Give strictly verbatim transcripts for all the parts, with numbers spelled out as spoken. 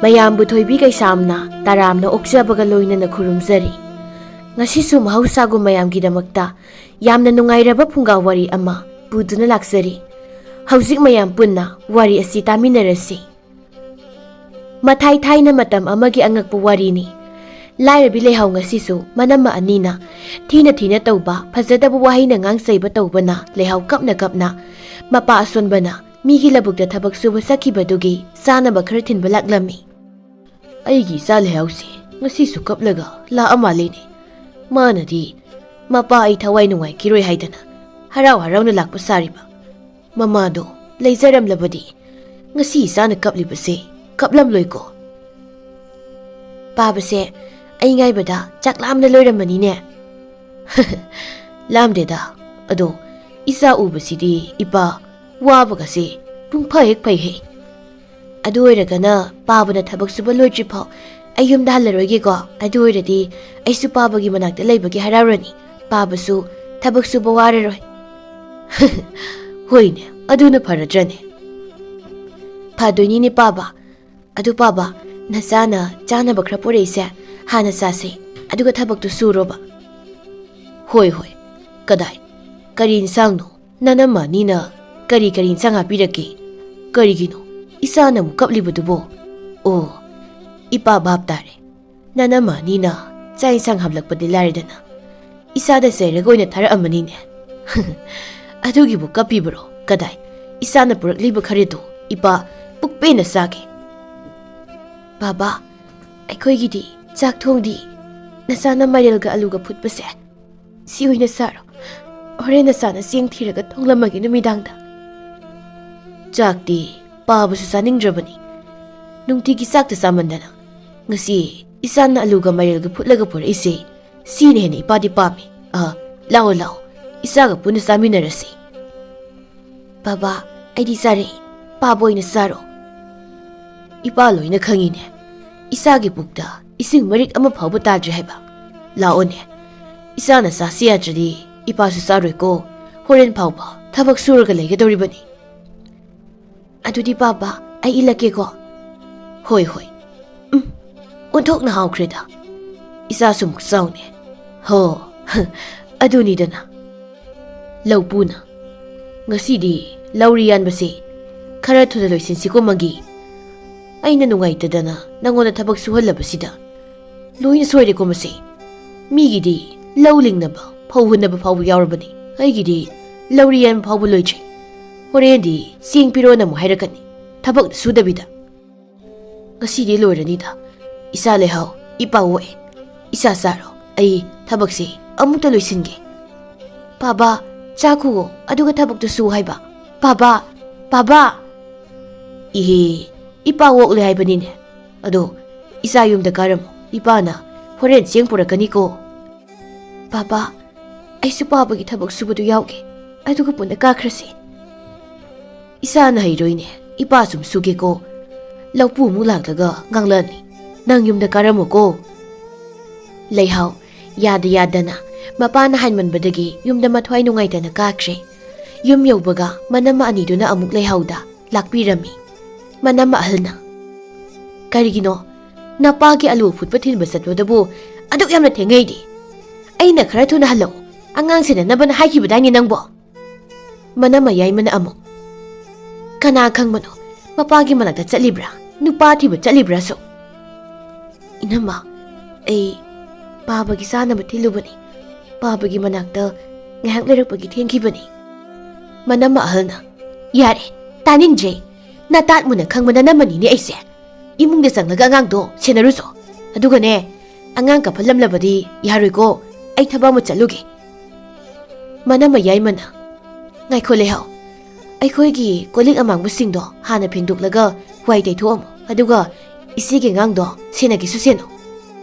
ꯃꯌꯥꯝꯕꯨ ꯊꯣꯏꯕꯤ ꯀꯩꯁꯥꯝꯅ ꯇꯔꯥꯝꯅ ꯑꯣꯛꯆꯕꯒ ꯂꯣꯏꯅꯅ ꯈꯨꯔꯨꯝꯖꯔꯤ꯫ ꯉꯁꯤꯁꯨ ꯃꯍꯧꯁꯥꯒꯨꯝ ꯃꯌꯥꯝꯒꯤꯗꯃꯛꯇ ꯌꯥꯝꯅ ꯅꯨꯡꯉꯥꯏꯔꯕ ꯐꯨꯡꯒꯥ ꯋꯥꯔꯤ ꯑꯃ ꯄꯨꯗꯨꯅ ꯂꯥꯛꯆꯔꯤ꯫ ꯍꯧꯖꯤꯛ ꯃꯌꯥꯝ ꯄꯨꯟꯅ ꯋꯥꯔꯤ ꯑꯁꯤ ꯇꯥꯃꯤꯟꯅꯔꯁꯤ꯫ ꯃꯊꯥꯏ ꯊꯥꯏꯅ ꯃꯇꯝ ꯑꯃꯒꯤ ꯑꯉꯛꯄ ꯋꯥꯔꯤꯅꯤ꯫ ꯂꯥꯏꯔꯕꯤ ꯂꯩꯍꯥꯎ ꯉꯁꯤꯁꯨ ꯃꯅꯝꯃ ꯑꯅꯤꯅ ꯊꯤꯅ ꯊꯤꯅ ꯇꯧꯕ, ꯐꯖꯗꯕ ꯋꯥꯍꯩꯅ ꯉꯥꯡꯆꯩꯕ ꯇꯧꯕꯅ ꯂꯩꯍꯥꯎ ꯀꯞꯅ ꯀꯞꯅ ꯃꯄꯥ ꯑꯁꯣꯟꯕꯅ ꯃꯤꯒꯤ ꯂꯧꯕꯨꯛꯇ ꯊꯕꯛ ꯁꯨꯕ ꯆꯠꯈꯤꯕꯗꯨꯒꯤ ꯆꯥꯅꯕ ꯈꯔ ꯊꯤꯟꯕ ꯂꯥꯛꯂꯝꯃꯤ꯫ "ꯑꯩꯒꯤ ꯏꯆꯥ ꯂꯩꯍꯥꯎꯁꯦ ꯉꯁꯤꯁꯨ ꯀꯞꯂꯒ ꯂꯥꯛꯑ ꯃꯥꯜꯂꯤꯅꯦ꯫ ꯃꯥꯅꯗꯤ ꯃꯄꯥ ꯑꯩ ꯊꯋꯥꯏ ꯅꯨꯡꯉꯥꯏꯈꯤꯔꯣꯏ ꯍꯥꯏꯗꯅ ꯍꯔꯥꯎ ꯍꯔꯥꯎꯅ ꯂꯥꯛꯄ ꯁꯥꯔꯤꯕ꯫ ꯃꯃꯥꯗꯣ ꯂꯩꯖꯔꯝꯂꯕꯗꯤ ꯉꯁꯤ ꯏꯆꯥꯅ ꯀꯞꯂꯤꯕꯁꯦ ꯀꯞꯂꯝꯂꯣꯏꯀꯣ?" "ꯄꯥꯕꯁꯦ, ꯑꯩ ꯉꯥꯏꯕꯗ ꯆꯥꯛ ꯂꯥꯝꯅ ꯂꯣꯏꯔꯝꯃꯅꯤꯅꯦ?" "ꯂꯥꯝꯗꯦꯗ, ꯑꯗꯣ ꯏꯆꯥ ꯎꯕꯁꯤꯗꯤ ꯏꯄꯥ ꯋꯥꯕꯒꯁꯦ ꯄꯨꯡ ꯐ ꯍꯦꯛ ꯐꯩꯍꯦ꯫ ꯑꯗꯨ ꯑꯣꯏꯔꯒꯅ ꯄꯥꯕꯅ ꯊꯕꯛ ꯁꯨꯕ ꯂꯣꯏꯗ꯭ꯔꯤꯐꯥꯎ ꯑꯩ ꯌꯨꯝꯗ ꯍꯜꯂꯔꯣꯏꯒꯦꯀꯣ꯫ ꯑꯗꯨ ꯑꯣꯏꯔꯗꯤ ꯑꯩꯁꯨ ꯄꯥꯕꯒꯤ ꯃꯅꯥꯛꯇ ꯂꯩꯕꯒꯤ ꯍꯔꯥꯎꯔꯅꯤ꯫ ꯄꯥꯕꯁꯨ ꯊꯕꯛ ꯁꯨꯕ ꯋꯥꯔꯔꯣꯏ꯫" "ꯍꯣꯏꯅꯦ, ꯑꯗꯨꯅ ꯐꯔꯗ꯭ꯔꯅꯦ?" "ꯐꯗꯣꯏꯅꯤꯅꯦ ꯄꯥꯕ꯫ ꯑꯗꯨ ꯄꯥꯕ, ꯅꯆꯥꯅ ꯆꯥꯅꯕ ꯈꯔ ꯄꯨꯔꯛꯏꯁꯦ ꯍꯥꯟꯅ ꯆꯥꯁꯦ, ꯑꯗꯨꯒ ꯊꯕꯛꯇꯨ ꯁꯨꯔꯣꯕ꯫" "ꯍꯣꯏ ꯍꯣꯏ꯫ ꯀꯗꯥꯏ, ꯀꯔꯤ ꯏꯟꯁꯥꯡꯅꯣ? ꯅꯅꯝꯃ ꯑꯅꯤꯅ ꯀꯔꯤ ꯀꯔꯤ ꯏꯟꯁꯥꯡ ꯍꯥꯞꯄꯤꯔꯛꯀꯦ? ꯀꯔꯤꯒꯤꯅꯣ ꯏꯆꯥꯅ ꯑꯃꯨꯛ ꯀꯞꯂꯤꯕꯗꯨꯕꯣ? ꯑꯣ, ꯏꯄꯥ ꯚꯥꯞ ꯇꯥꯔꯦ꯫ ꯅꯅꯝꯃ ꯑꯅꯤꯅ ꯆꯥꯛ ꯏꯟꯁꯥꯡ ꯍꯥꯞꯂꯛꯄꯗꯤ ꯂꯥꯏꯔꯗꯅ ꯏꯆꯥꯗ ꯆꯩꯔꯒ ꯑꯣꯏꯅ ꯊꯥꯔꯛꯑꯝꯃꯅꯤꯅꯦ꯫" "ꯑꯗꯨꯒꯤꯕꯨ ꯀꯞꯄꯤꯕꯔꯣ? ꯀꯗꯥꯏ, ꯏꯆꯥꯅ ꯄꯨꯔꯛꯂꯤꯕ ꯈꯔꯗꯨ ꯏꯄꯥ ꯄꯨꯛꯄꯦꯟꯅ ꯆꯥꯒꯦ꯫" "ꯕꯥꯕꯥ, ꯑꯩꯈꯣꯏꯒꯤꯗꯤ ꯆꯥꯛ ꯊꯣꯡꯗꯤ꯫ ꯅꯆꯥꯅ ꯃꯥꯏꯔꯦꯜꯒ ꯑꯂꯨꯒ ꯐꯨꯠꯄꯁꯦ ꯁꯤ ꯑꯣꯏꯅ ꯆꯥꯔꯣ꯫ ꯍꯣꯔꯦꯟ ꯅꯆꯥꯅ ꯆꯦꯡ ꯊꯤꯔꯒ ꯊꯣꯡꯂꯝꯃꯒꯦ ꯅꯨꯃꯤꯗꯥꯡꯗ꯫" "ꯆꯥꯛꯇꯤ ꯄꯥꯕꯁꯨ ꯆꯥꯅꯤꯡꯗ꯭ꯔꯕꯅꯤ꯫ ꯅꯨꯡꯇꯤꯒꯤ ꯆꯥꯛꯇ ꯆꯥꯃꯟꯗꯅ ꯉꯁꯤ ꯏꯆꯥꯅ ꯑꯂꯨꯒ ꯃꯥꯏꯔꯦꯜꯒ ꯐꯨꯠꯂꯒ ꯄꯨꯔꯛꯏꯁꯦ, ꯁꯤꯅ ꯍꯦꯟꯅ ꯏꯄꯥꯗꯤ ꯄꯥꯝꯃꯤ꯫ ꯑ, ꯂꯥꯛꯑꯣ, ꯂꯥꯛꯑꯣ, ꯏꯆꯥꯒ ꯄꯨꯟꯅ ꯆꯥꯃꯤꯟꯅꯔꯁꯤ꯫" "ꯕꯥꯕꯥ, ꯑꯩꯗꯤ ꯆꯥꯔꯦ, ꯄꯥꯕ ꯑꯣꯏꯅ ꯆꯥꯔꯣ꯫" "ꯏꯄꯥ ꯂꯣꯏꯅ ꯈꯪꯉꯤꯅꯦ, ꯏꯆꯥꯒꯤ ꯄꯨꯛꯇ ꯏꯁꯤꯡ ꯃꯔꯤꯛ ꯑꯃ ꯐꯥꯎꯕ ꯇꯥꯗ꯭ꯔꯤ ꯍꯥꯏꯕ꯫ ꯂꯥꯛꯑꯣꯅꯦ, ꯏꯆꯥꯅ ꯆꯥꯁꯤ ꯌꯥꯗ꯭ꯔꯗꯤ ꯏꯄꯥꯁꯨ ꯆꯥꯔꯣꯏꯀꯣ꯫ ꯍꯣꯔꯦꯟ ꯐꯥꯎꯕ ꯊꯕꯛ ꯁꯨꯔꯒ ꯂꯩꯒꯗꯧꯔꯤꯕꯅꯤ꯫" "ꯑꯗꯨꯗꯤ ꯕꯥꯕꯥ, ꯑꯩ ꯏꯜꯂꯛꯀꯦꯀꯣ꯫" "ꯍꯣꯏ, ꯍꯣꯏ, ꯑꯣꯟꯊꯣꯛꯅ ꯍꯥꯎꯈ꯭ꯔꯦꯗ꯫ ꯏꯆꯥꯁꯨ ꯑꯃꯨꯛ ꯆꯥꯎꯅꯦ꯫ ꯍꯣ, ꯑꯗꯨꯅꯤꯗꯅ꯫ ꯂꯧꯄꯨꯅ, "ꯉꯁꯤꯗꯤ ꯂꯧꯔꯤ ꯌꯥꯟꯕꯁꯦ ꯈꯔ ꯊꯨꯅ ꯂꯣꯏꯁꯤꯟꯁꯤꯀꯣ, ꯃꯪꯒꯤ꯫ ꯑꯩꯅ ꯅꯨꯡꯉꯥꯏꯇꯗꯅ ꯅꯪꯉꯣꯟꯗ ꯊꯕꯛ ꯁꯨꯍꯜꯂꯕꯁꯤꯗ꯫ ꯂꯣꯏꯅ ꯁꯣꯏꯔꯦꯀꯣ ꯃꯁꯤ꯫ ꯃꯤꯒꯤꯗꯤ ꯂꯧ ꯂꯤꯡꯅꯕ, ꯐꯧ ꯍꯨꯟꯅꯕ ꯐꯥꯎꯕ ꯌꯥꯎꯔꯕꯅꯤ꯫ ꯑꯩꯒꯤꯗꯤ ꯂꯧꯔꯤ ꯌꯥꯟꯕ ꯐꯥꯎꯕ ꯂꯣꯏꯗ꯭ꯔꯤ꯫ ꯍꯣꯔꯦꯟꯗꯤ ꯆꯦꯡ ꯄꯤꯔꯣꯅ ꯑꯃꯨꯛ ꯍꯥꯏꯔꯛꯀꯅꯤ, ꯊꯕꯛ ꯁꯨꯗꯕꯤꯗ꯫ ꯉꯁꯤꯗꯤ ꯂꯣꯏꯔꯅꯤꯗ꯫ ꯏꯆꯥ ꯂꯩꯍꯥꯎ, ꯏꯄꯥ ꯑꯣꯛꯑꯦ꯫ ꯏꯆꯥ ꯆꯥꯔꯣ, ꯑꯩ ꯊꯕꯛꯁꯦ ꯑꯃꯨꯛꯇ ꯂꯣꯏꯁꯤꯟꯒꯦ꯫" "ꯄꯥꯕꯥ, ꯆꯥꯈꯨꯑꯣ, ꯑꯗꯨꯒ ꯊꯕꯛꯇꯨ ꯁꯨ ꯍꯥꯏꯕ꯫ ꯄꯥꯕꯥ, ꯄꯥꯕꯥ!" "ꯏꯍꯦ, ꯏꯄꯥ ꯑꯣꯛꯂꯦ ꯍꯥꯏꯕꯅꯤꯅꯦ꯫ ꯑꯗꯣ ꯏꯆꯥ ꯌꯨꯝꯗ ꯀꯥꯔꯝꯃꯣ, ꯏꯄꯥꯅ ꯍꯣꯔꯦꯟ ꯆꯦꯡ ꯄꯨꯔꯛꯀꯅꯤꯀꯣ꯫" "ꯄꯥꯕꯥ, ꯑꯩꯁꯨ ꯄꯥꯕꯒꯤ ꯊꯕꯛ ꯁꯨꯕꯗꯨ ꯌꯥꯎꯒꯦ, ꯑꯗꯨꯒ ꯄꯨꯟꯅ ꯀꯥꯈ꯭ꯔꯁꯤ꯫" "ꯏꯆꯥꯅ ꯍꯩꯔꯣꯏꯅꯦ, ꯏꯄꯥ ꯁꯨꯝ ꯁꯨꯒꯦꯀꯣ꯫" ꯂꯧꯄꯨ ꯑꯃꯨꯛ ꯂꯥꯛꯂꯒ ꯉꯥꯡꯂꯛꯑꯅꯤ꯫ "ꯅꯪ ꯌꯨꯝꯗ ꯀꯥꯔꯝꯃꯨꯀꯣ꯫" ꯂꯩꯍꯥꯎ ꯌꯥꯗ ꯌꯥꯗꯅ ꯃꯄꯥꯅ ꯍꯥꯏꯃꯟꯕꯗꯒꯤ ꯌꯨꯝꯗ ꯃꯊ꯭ꯋꯥꯏ ꯅꯨꯡꯉꯥꯏꯇꯅ ꯀꯥꯈ꯭ꯔꯦ꯫ ꯌꯨꯝ ꯌꯧꯕꯒ ꯃꯅꯝꯃ ꯑꯅꯤꯗꯨꯅ ꯑꯃꯨꯛ ꯂꯩꯍꯥꯎꯗ ꯂꯥꯛꯄꯤꯔꯝꯃꯤ꯫ ꯃꯅꯝꯃ ꯑꯍꯜꯅ, "ꯀꯔꯤꯒꯤꯅꯣ ꯅꯄꯥꯒꯤ ꯑꯂꯨ ꯑꯐꯨꯠꯄ ꯊꯤꯟꯕ ꯆꯠꯄꯗꯕꯨ ꯑꯗꯨꯛ ꯌꯥꯝꯅ ꯊꯦꯡꯉꯩꯗꯤ? ꯑꯩꯅ ꯈꯔ ꯊꯨꯅ ꯍꯜꯂꯛꯎ, ꯑꯉꯥꯡ ꯁꯦꯟꯅꯅꯕꯅ ꯍꯥꯏꯈꯤꯕꯗꯥꯏꯅꯦ ꯅꯪꯕꯣ?" ꯃꯅꯝꯃ ꯌꯥꯏꯃꯅ ꯑꯃꯨꯛ, "ꯀꯅꯥ ꯈꯪꯕꯅꯣ, ꯃꯄꯥꯒꯤ ꯃꯅꯥꯛꯇ ꯆꯠꯂꯤꯕ꯭ꯔꯥ, ꯅꯨꯄꯥ ꯊꯤꯕ ꯆꯠꯂꯤꯕ꯭ꯔꯥꯁꯨ?" "ꯏꯅꯝꯃ, ꯑꯩ ꯄꯥꯕꯒꯤ ꯆꯥꯅꯕ ꯊꯤꯜꯂꯨꯕꯅꯤ꯫ ꯄꯥꯕꯒꯤ ꯃꯅꯥꯛꯇ ꯉꯥꯏꯍꯥꯛ ꯂꯩꯔꯛꯄꯒꯤ ꯊꯦꯡꯈꯤꯕꯅꯤ꯫" ꯃꯅꯝꯃ ꯑꯍꯜꯅ, "ꯌꯥꯔꯦ, ꯇꯥꯅꯤꯡꯗ꯭ꯔꯦ꯫ ꯅꯇꯥꯠ ꯃꯨꯟꯅ ꯈꯪꯕ ꯅꯅꯝꯃꯅꯤꯅꯦ ꯑꯩꯁꯦ꯫ ꯏꯃꯨꯡꯗ ꯆꯪꯂꯒ ꯑꯉꯥꯡꯗꯣ ꯁꯦꯟꯅꯔꯨꯆꯣ꯫ ꯑꯗꯨꯒꯅꯦ, ꯑꯉꯥꯡ ꯀꯞꯍꯜꯂꯝꯂꯕꯗꯤ ꯌꯥꯔꯣꯏꯀꯣ꯫ ꯑꯩ ꯊꯕꯛ ꯑꯃ ꯆꯠꯂꯨꯒꯦ꯫" ꯃꯅꯝꯃ ꯌꯥꯏꯃꯅ, "ꯉꯥꯏꯈꯣ ꯂꯩꯍꯥꯎ, ꯑꯩꯈꯣꯏꯒꯤ ꯀꯣꯜꯂꯤꯛ ꯑꯃꯥꯡꯕꯁꯤꯡꯗꯣ ꯍꯥꯟꯅ ꯐꯦꯡꯗꯣꯛꯂꯒ ꯋꯥꯏ ꯇꯩꯊꯣꯛꯑꯝꯃꯣ, ꯑꯗꯨꯒ ꯏꯆꯦꯒꯤ ꯑꯉꯥꯡꯗꯣ ꯁꯦꯟꯅꯒꯦꯁꯨ ꯁꯦꯟꯅꯧ꯫"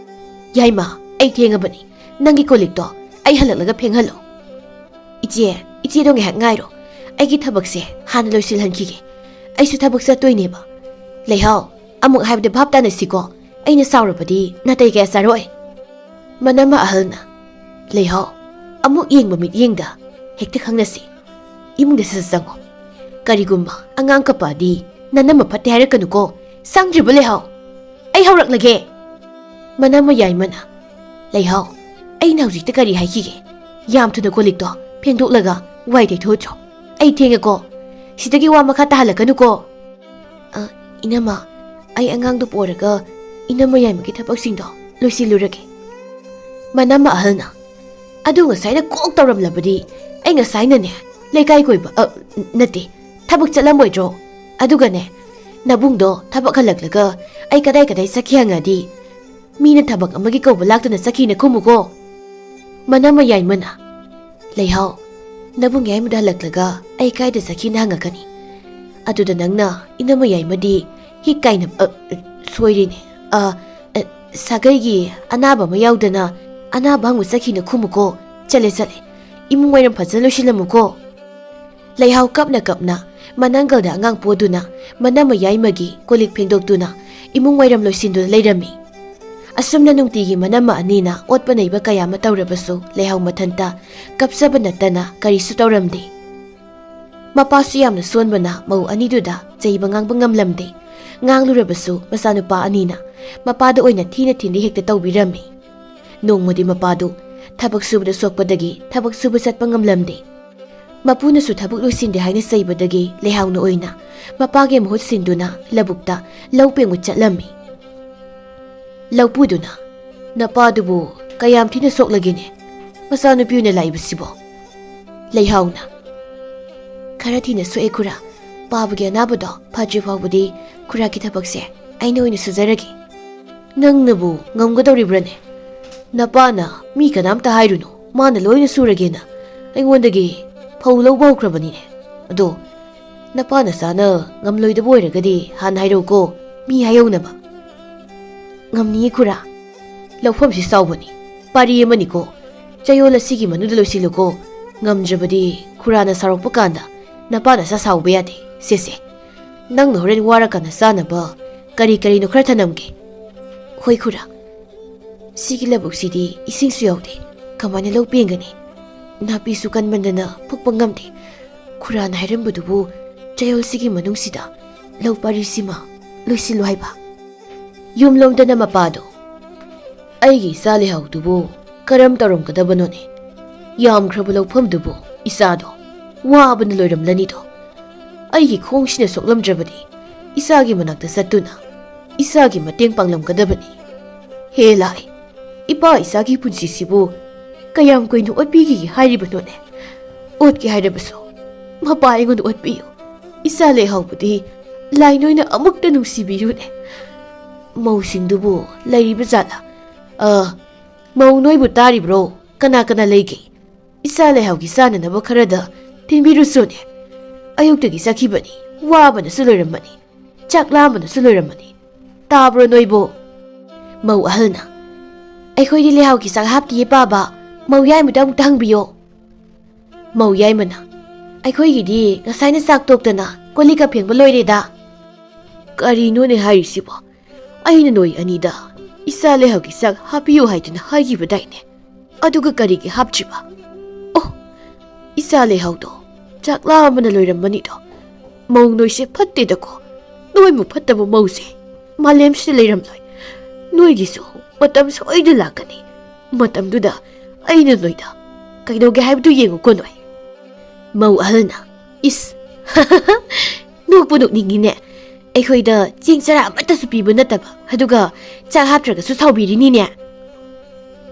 "ꯌꯥꯏꯃ, ꯑꯩ ꯊꯦꯡꯉꯕꯅꯤ, ꯅꯪꯒꯤ ꯀꯣꯜꯂꯤꯛꯇꯣ ꯑꯩ ꯍꯜꯂꯛꯂꯒ ꯐꯦꯡꯍꯜꯂꯣ꯫" "ꯏꯆꯦ, ꯏꯆꯦꯗꯣ ꯉꯥꯏꯍꯥꯛ ꯉꯥꯏꯔꯣ, ꯑꯩꯒꯤ ꯊꯕꯛꯁꯦ ꯍꯥꯟꯅ ꯂꯣꯏꯁꯤꯜꯍꯟꯈꯤꯒꯦ꯫ ꯑꯩꯁꯨ ꯊꯕꯛ ꯆꯠꯇꯣꯏꯅꯦꯕ꯫" "ꯂꯩꯍꯥꯎ, ꯑꯃꯨꯛ ꯍꯥꯏꯕꯗ ꯚꯥꯞ ꯇꯥꯅꯁꯤꯀꯣ꯫ ꯑꯩꯅ ꯁꯥꯎꯔꯕꯗꯤ ꯅꯥꯇꯩ ꯀꯌꯥ ꯆꯥꯔꯣꯏ꯫" ꯃꯅꯝꯃ ꯑꯍꯜꯅ, "ꯂꯩꯍꯥꯎ, ꯑꯃꯨꯛ ꯌꯦꯡꯕ ꯃꯤꯠꯌꯦꯡꯗ ꯍꯦꯛꯇ ꯈꯪꯅꯁꯤ꯫ ꯏꯃꯨꯡꯗ ꯁꯠ ꯁꯠ ꯆꯪꯉꯣ꯫ ꯀꯔꯤꯒꯨꯝꯕ ꯑꯉꯥꯡ ꯀꯞꯄꯛꯑꯗꯤ ꯅꯅꯝꯃ ꯐꯠꯇꯦ ꯍꯥꯏꯔꯛꯀꯅꯨꯀꯣ꯫ ꯆꯪꯗ꯭ꯔꯤꯕ ꯂꯩꯍꯥꯎ? ꯑꯩ ꯍꯧꯔꯛꯂꯒꯦ꯫" ꯃꯅꯥꯃ ꯌꯥꯏꯃꯅ, "ꯂꯩꯍꯥꯎ, ꯑꯩꯅ ꯍꯧꯖꯤꯛꯇ ꯀꯔꯤ ꯍꯥꯏꯈꯤꯒꯦ? ꯌꯥꯝ ꯊꯨꯅ ꯀꯣꯜ ꯂꯤꯛꯇꯣ ꯐꯦꯡꯗꯣꯛꯂꯒ ꯋꯥꯏ ꯇꯩꯊꯣꯛꯎꯆꯣ꯫ ꯑꯩ ꯊꯦꯡꯉꯦꯀꯣ꯫ ꯁꯤꯗꯒꯤ ꯋꯥ ꯃꯈꯥ ꯇꯥꯍꯜꯂꯛꯀꯅꯨꯀꯣ꯫" "ꯑ, ꯏꯅꯝꯃ, ꯑꯩ ꯑꯉꯥꯡꯗꯨ ꯄꯣꯔꯒ ꯏꯅꯝꯃ ꯌꯥꯏꯃꯒꯤ ꯊꯕꯛꯁꯤꯡꯗꯣ ꯂꯣꯏꯁꯤꯜꯂꯨꯔꯒꯦ꯫" ꯃꯅꯝꯃ ꯑꯍꯜꯅ, "ꯑꯗꯨ ꯉꯁꯥꯏꯅ ꯀꯣꯛ ꯇꯧꯔꯝꯂꯕꯗꯤ ꯑꯩ ꯉꯁꯥꯏꯅꯅꯦ ꯂꯩꯀꯥꯏ ꯀꯣꯏꯕ, ꯑ, ꯅꯠꯇꯦ, ꯊꯕꯛ ꯆꯠꯂꯝꯃꯣꯏꯗ꯭ꯔꯣ? ꯑꯗꯨꯒꯅꯦ, ꯅꯕꯨꯡꯗꯣ ꯊꯕꯛ ꯍꯜꯂꯛꯂꯒ ꯑꯩ ꯀꯗꯥꯏ ꯀꯗꯥꯏ ꯆꯠꯈꯤ ꯍꯪꯉꯗꯤ ꯃꯤꯅ ꯊꯕꯛ ꯑꯃꯒꯤ ꯀꯧꯕ ꯂꯥꯛꯇꯅ ꯆꯠꯈꯤꯅ ꯈꯨꯝꯃꯨꯀꯣ꯫" ꯃꯅꯝꯃ ꯌꯥꯏꯃꯅ, "ꯂꯩꯍꯥꯎ, ꯅꯕꯨꯡ ꯌꯥꯏꯃꯗ ꯍꯜꯂꯛꯂꯒ ꯑꯩ ꯀꯥꯏꯗ ꯆꯠꯈꯤꯅ ꯍꯪꯉꯛꯀꯅꯤ꯫ ꯑꯗꯨꯗ ꯅꯪꯅ ꯏꯅꯝꯃ ꯌꯥꯏꯃꯗꯤ ꯍꯤꯛ ꯀꯥꯏꯅ, ꯑ, ꯁꯣꯏꯔꯤꯅꯦ꯫ ꯑ, ꯑ, ꯁꯥꯒꯩꯒꯤ ꯑꯅꯥꯕ ꯑꯃ ꯌꯥꯎꯗꯅ ꯑꯅꯥꯕ ꯍꯪꯕ ꯆꯠꯈꯤꯅ ꯈꯨꯝꯃꯨꯀꯣ꯫ ꯆꯠꯂꯦ, ꯆꯠꯂꯦ꯫ ꯏꯃꯨꯡ ꯋꯥꯏꯔꯝ ꯐꯖꯅ ꯂꯣꯏꯁꯤꯜꯂꯝꯃꯨꯀꯣ꯫" ꯂꯩꯍꯥꯎ ꯀꯞꯅ ꯀꯞꯅ ꯃꯅꯪꯒꯜꯗ ꯑꯉꯥꯡ ꯄꯣꯗꯨꯅ ꯃꯅꯝꯃ ꯌꯥꯏꯃꯒꯤ ꯀꯣꯜ ꯂꯤꯛ ꯐꯦꯡꯗꯣꯛꯇꯨꯅ ꯏꯃꯨꯡ ꯋꯥꯏꯔꯝ ꯂꯣꯏꯁꯤꯟꯗꯨꯅ ꯂꯩꯔꯝꯃꯤ꯫ ꯑꯁꯨꯝꯅ ꯅꯨꯡꯇꯤꯒꯤ ꯃꯅꯝꯃ ꯑꯅꯤꯅ ꯑꯣꯠꯄ ꯅꯩꯕ ꯀꯌꯥ ꯑꯃ ꯇꯧꯔꯕꯁꯨ ꯂꯩꯍꯥꯎ ꯃꯊꯟꯇ ꯀꯞꯆꯕ ꯅꯠꯇꯅ ꯀꯔꯤꯁꯨ ꯇꯧꯔꯝꯗꯦ꯫ ꯃꯄꯥꯁꯨ ꯌꯥꯝꯅ ꯁꯣꯟꯕꯅ ꯃꯧ ꯑꯅꯤꯗꯨꯗ ꯆꯩꯕ ꯉꯥꯡꯕ ꯉꯝꯂꯝꯗꯦ꯫ ꯉꯥꯡꯂꯨꯔꯕꯁꯨ ꯃꯆꯥꯅꯨꯄꯥ ꯑꯅꯤꯅ ꯃꯄꯥꯗ ꯑꯣꯏꯅ ꯊꯤꯅ ꯊꯤꯅ ꯍꯦꯛꯇ ꯇꯧꯕꯤꯔꯝꯃꯤ꯫ ꯅꯣꯡꯃꯗꯤ ꯃꯄꯥꯗꯨ ꯊꯕꯛ ꯁꯨꯕꯗ ꯁꯣꯛꯄꯗꯒꯤ ꯊꯕꯛ ꯁꯨꯕ ꯆꯠꯄ ꯉꯝꯂꯝꯗꯦ꯫ ꯃꯄꯨꯅꯁꯨ ꯊꯕꯛ ꯂꯣꯏꯁꯤꯟꯗꯦ ꯍꯥꯏꯅ ꯆꯩꯕꯗꯒꯤ ꯂꯩꯍꯥꯎꯅ ꯑꯣꯏꯅ ꯃꯄꯥꯒꯤ ꯃꯍꯨꯠ ꯁꯤꯟꯗꯨꯅ ꯂꯧꯕꯨꯛꯇ ꯂꯧ ꯄꯦꯡꯕ ꯆꯠꯂꯝꯃꯤ꯫ ꯂꯧꯄꯨꯗꯨꯅ, "ꯅꯄꯥꯗꯨꯕꯨ ꯀꯌꯥꯝ ꯊꯤꯅ ꯁꯣꯛꯂꯒꯦꯅꯦ? ꯃꯆꯥꯅꯨꯄꯤ ꯑꯣꯏꯅ ꯂꯥꯛꯏꯕꯁꯤꯕꯣ?" ꯂꯩꯍꯥꯎꯅ, "ꯈꯔ ꯊꯤꯅ ꯁꯣꯛꯑꯦ ꯈꯨꯔꯥ꯫ ꯄꯥꯕꯒꯤ ꯑꯅꯥꯕꯗꯣ ꯐꯗ꯭ꯔꯤ ꯐꯥꯎꯕꯗꯤ ꯈꯨꯔꯥꯒꯤ ꯊꯕꯛꯁꯦ ꯑꯩꯅ ꯑꯣꯏꯅ ꯁꯨꯖꯔꯒꯦ꯫" "ꯅꯪꯅꯕꯨ ꯉꯝꯒꯗꯧꯔꯤꯕ꯭ꯔꯅꯦ? ꯅꯄꯥꯅ ꯃꯤ ꯀꯅꯥꯝꯇ ꯍꯥꯏꯔꯨꯅꯨ, ꯃꯥꯅ ꯂꯣꯏꯅ ꯁꯨꯔꯒꯦꯅ ꯑꯩꯉꯣꯟꯗꯒꯤ ꯐꯧ ꯂꯧꯕ ꯍꯧꯈ꯭ꯔꯕꯅꯤꯅꯦ꯫ ꯑꯗꯣ ꯅꯄꯥ ꯅꯆꯥꯅ ꯉꯝꯂꯣꯏꯗꯕ ꯑꯣꯏꯔꯒꯗꯤ ꯍꯥꯟꯅ ꯍꯥꯏꯔꯧꯀꯣ, ꯃꯤ ꯍꯥꯏꯍꯧꯅꯕ꯫" "ꯉꯝꯅꯤꯌꯦ ꯈꯨꯔꯥ꯫ ꯂꯧꯐꯝꯁꯤ ꯆꯥꯎꯕꯅꯤ, ꯄꯥꯔꯤ ꯑꯃꯅꯤꯀꯣ꯫ ꯆꯌꯣꯜ ꯑꯁꯤꯒꯤ ꯃꯅꯨꯡꯗ ꯂꯣꯏꯁꯤꯜꯂꯨꯀꯣ꯫ ꯉꯝꯗ꯭ꯔꯕꯗꯤ ꯈꯨꯔꯥꯅ ꯁꯥꯎꯔꯛꯄ ꯀꯥꯟꯗ ꯅꯄꯥ ꯅꯆꯥ ꯁꯥꯎꯕ ꯌꯥꯗꯦ꯫ ꯁꯦ, ꯁꯦ, ꯅꯪꯅ ꯍꯣꯔꯦꯟ ꯋꯥꯔꯀꯥꯟꯗ ꯆꯥꯅꯕ ꯀꯔꯤ ꯀꯔꯤꯅꯣ ꯈꯔ ꯊꯅꯝꯒꯦ꯫" "ꯍꯣꯏ ꯈꯨꯔꯥ꯫ ꯁꯤꯒꯤ ꯂꯧꯕꯨꯛꯁꯤꯗꯤ ꯏꯁꯤꯡꯁꯨ ꯌꯥꯎꯗꯦ, ꯀꯃꯥꯏꯅ ꯂꯧ ꯄꯦꯡꯒꯅꯤ? ꯅꯥꯄꯤꯁꯨ ꯀꯟꯃꯟꯗꯅ ꯐꯨꯛꯄ ꯉꯝꯗꯦ꯫ ꯈꯨꯔꯥꯅ ꯍꯥꯏꯔꯝꯕꯗꯨꯕꯨ ꯆꯌꯣꯜꯁꯤꯒꯤ ꯃꯅꯨꯡꯁꯤꯗ ꯂꯧ ꯄꯥꯔꯤꯁꯤꯃ ꯂꯣꯏꯁꯤꯜꯂꯨ ꯍꯥꯏꯕ꯫" ꯌꯨꯝꯂꯣꯝꯗꯅ ꯃꯄꯥꯗꯣ, ꯑꯩꯒꯤ ꯏꯆꯥ ꯂꯩꯍꯥꯎꯗꯨꯕꯨ ꯀꯔꯝ ꯇꯧꯔꯝꯒꯗꯕꯅꯣꯅꯦ? ꯌꯥꯝꯈ꯭ꯔꯕ ꯂꯧꯐꯝꯗꯨꯕꯨ ꯏꯆꯥꯗꯣ ꯋꯥꯕꯅ ꯂꯣꯏꯔꯝꯂꯅꯤꯗꯣ꯫ ꯑꯩꯒꯤ ꯈꯣꯡꯁꯤꯅ ꯁꯣꯛꯂꯝꯗ꯭ꯔꯕꯗꯤ ꯏꯆꯥꯒꯤ ꯃꯅꯥꯛꯇ ꯆꯠꯇꯨꯅ ꯏꯆꯥꯒꯤ ꯃꯇꯦꯡ ꯄꯥꯡꯂꯝꯒꯗꯕꯅꯤ꯫ ꯍꯦ ꯂꯥꯏ, ꯏꯄꯥ ꯏꯆꯥꯒꯤ ꯄꯨꯟꯁꯤꯁꯤꯕꯨ ꯀꯌꯥꯝ ꯀꯨꯏꯅ ꯑꯣꯠꯄꯤꯈꯤꯒꯦ ꯍꯥꯏꯔꯤꯕꯅꯣꯅꯦ? ꯑꯣꯠꯀꯦ ꯍꯥꯏꯔꯕꯁꯨ ꯃꯄꯥ ꯑꯩꯉꯣꯟꯗ ꯑꯣꯠꯄꯤꯌꯨ꯫ ꯏꯆꯥ ꯂꯩꯍꯥꯎꯕꯗꯤ ꯂꯥꯏ ꯅꯣꯏꯅ ꯑꯃꯨꯛꯇ ꯅꯨꯡꯁꯤꯕꯤꯔꯨꯅꯦ꯫ ꯃꯧꯁꯤꯡꯗꯨꯕꯨ ꯂꯩꯔꯤꯕ ꯖꯥꯠꯂꯥ? ꯑ, ꯃꯧ ꯅꯣꯏꯕꯨ ꯇꯥꯔꯤꯕ꯭ꯔꯣ? ꯀꯅꯥ ꯀꯅꯥ ꯂꯩꯒꯦ? ꯏꯆꯥ ꯂꯩꯍꯥꯎꯒꯤ ꯆꯥꯅꯅꯕ ꯈꯔꯗ ꯊꯤꯟꯕꯤꯔꯨꯆꯣꯅꯦ꯫ ꯑꯌꯨꯛꯇꯒꯤ ꯆꯠꯈꯤꯕꯅꯤ, ꯋꯥꯕꯅꯁꯨ ꯂꯣꯏꯔꯝꯃꯅꯤ, ꯆꯥꯛ ꯂꯥꯝꯕꯅꯁꯨ ꯂꯣꯏꯔꯝꯃꯅꯤ꯫ ꯇꯥꯕ꯭ꯔꯣ ꯅꯣꯏꯕꯣ? ꯃꯧ ꯑꯍꯜꯅ, "ꯑꯩꯈꯣꯏꯗꯤ ꯂꯩꯍꯥꯎꯒꯤ ꯆꯥꯛ ꯍꯥꯞꯇꯤꯌꯦ ꯄꯥꯕ, ꯃꯧ ꯌꯥꯏꯃꯗ ꯑꯃꯨꯛꯇ ꯍꯪꯕꯤꯌꯣ꯫" ꯃꯧ ꯌꯥꯏꯃꯅ, "ꯑꯩꯈꯣꯏꯒꯤꯗꯤ ꯉꯁꯥꯏꯅ ꯆꯥꯛ ꯇꯣꯛꯇꯅ ꯀꯣꯜ ꯂꯤꯛꯀ ꯐꯦꯡꯕ ꯂꯣꯏꯔꯦꯗ꯫" ꯀꯔꯤꯅꯣꯅꯦ ꯍꯥꯏꯔꯤꯁꯤꯕꯣ? ꯑꯩꯅ ꯅꯣꯏ ꯑꯅꯤꯗ ꯏꯆꯥ ꯂꯩꯍꯥꯎꯒꯤ ꯆꯥꯛ ꯍꯥꯞꯄꯤꯌꯨ ꯍꯥꯏꯗꯨꯅ ꯍꯥꯏꯈꯤꯕꯗꯥꯏꯅꯦ? ꯑꯗꯨꯒ ꯀꯔꯤꯒꯤ ꯍꯥꯞꯇ꯭ꯔꯤꯕ? ꯑꯣ, ꯏꯆꯥ ꯂꯩꯍꯥꯎꯗꯣ ꯆꯥꯛ ꯂꯥꯝꯕꯅ ꯂꯣꯏꯔꯝꯃꯅꯤꯗꯣ꯫ ꯃꯧ ꯅꯣꯏꯁꯦ ꯐꯠꯇꯦꯗꯀꯣ꯫ ꯅꯣꯏꯃꯨꯛ ꯐꯠꯇꯕ ꯃꯧꯁꯦ ꯃꯥꯂꯦꯝꯁꯤꯗ ꯂꯩꯔꯝꯂꯣꯏ꯫ ꯅꯣꯏꯒꯤꯁꯨ ꯃꯇꯝ ꯁꯣꯏꯗꯅ ꯂꯥꯛꯀꯅꯤ꯫ ꯃꯇꯝꯗꯨꯗ ꯑꯩꯅ ꯅꯣꯏꯗ ꯀꯩꯗꯧꯒꯦ ꯍꯥꯏꯕꯗꯨ ꯌꯦꯡꯉꯨꯀꯣ ꯅꯣꯏ꯫ ꯃꯧ ꯑꯍꯜꯅ, "ꯏꯁ, ꯅꯣꯛꯄꯨ ꯅꯣꯛꯅꯤꯡꯉꯤꯅꯦ꯫ ꯑꯩꯈꯣꯏꯗ ꯆꯦꯡ ꯆꯔꯥ ꯑꯃꯠꯇꯁꯨ ꯄꯤꯕ ꯅꯠꯇꯕ, ꯑꯗꯨꯒ ꯆꯥꯛ ꯍꯥꯞꯇ꯭ꯔꯒꯁꯨ ꯁꯥꯎꯕꯤꯔꯤꯅꯤꯅꯦ꯫"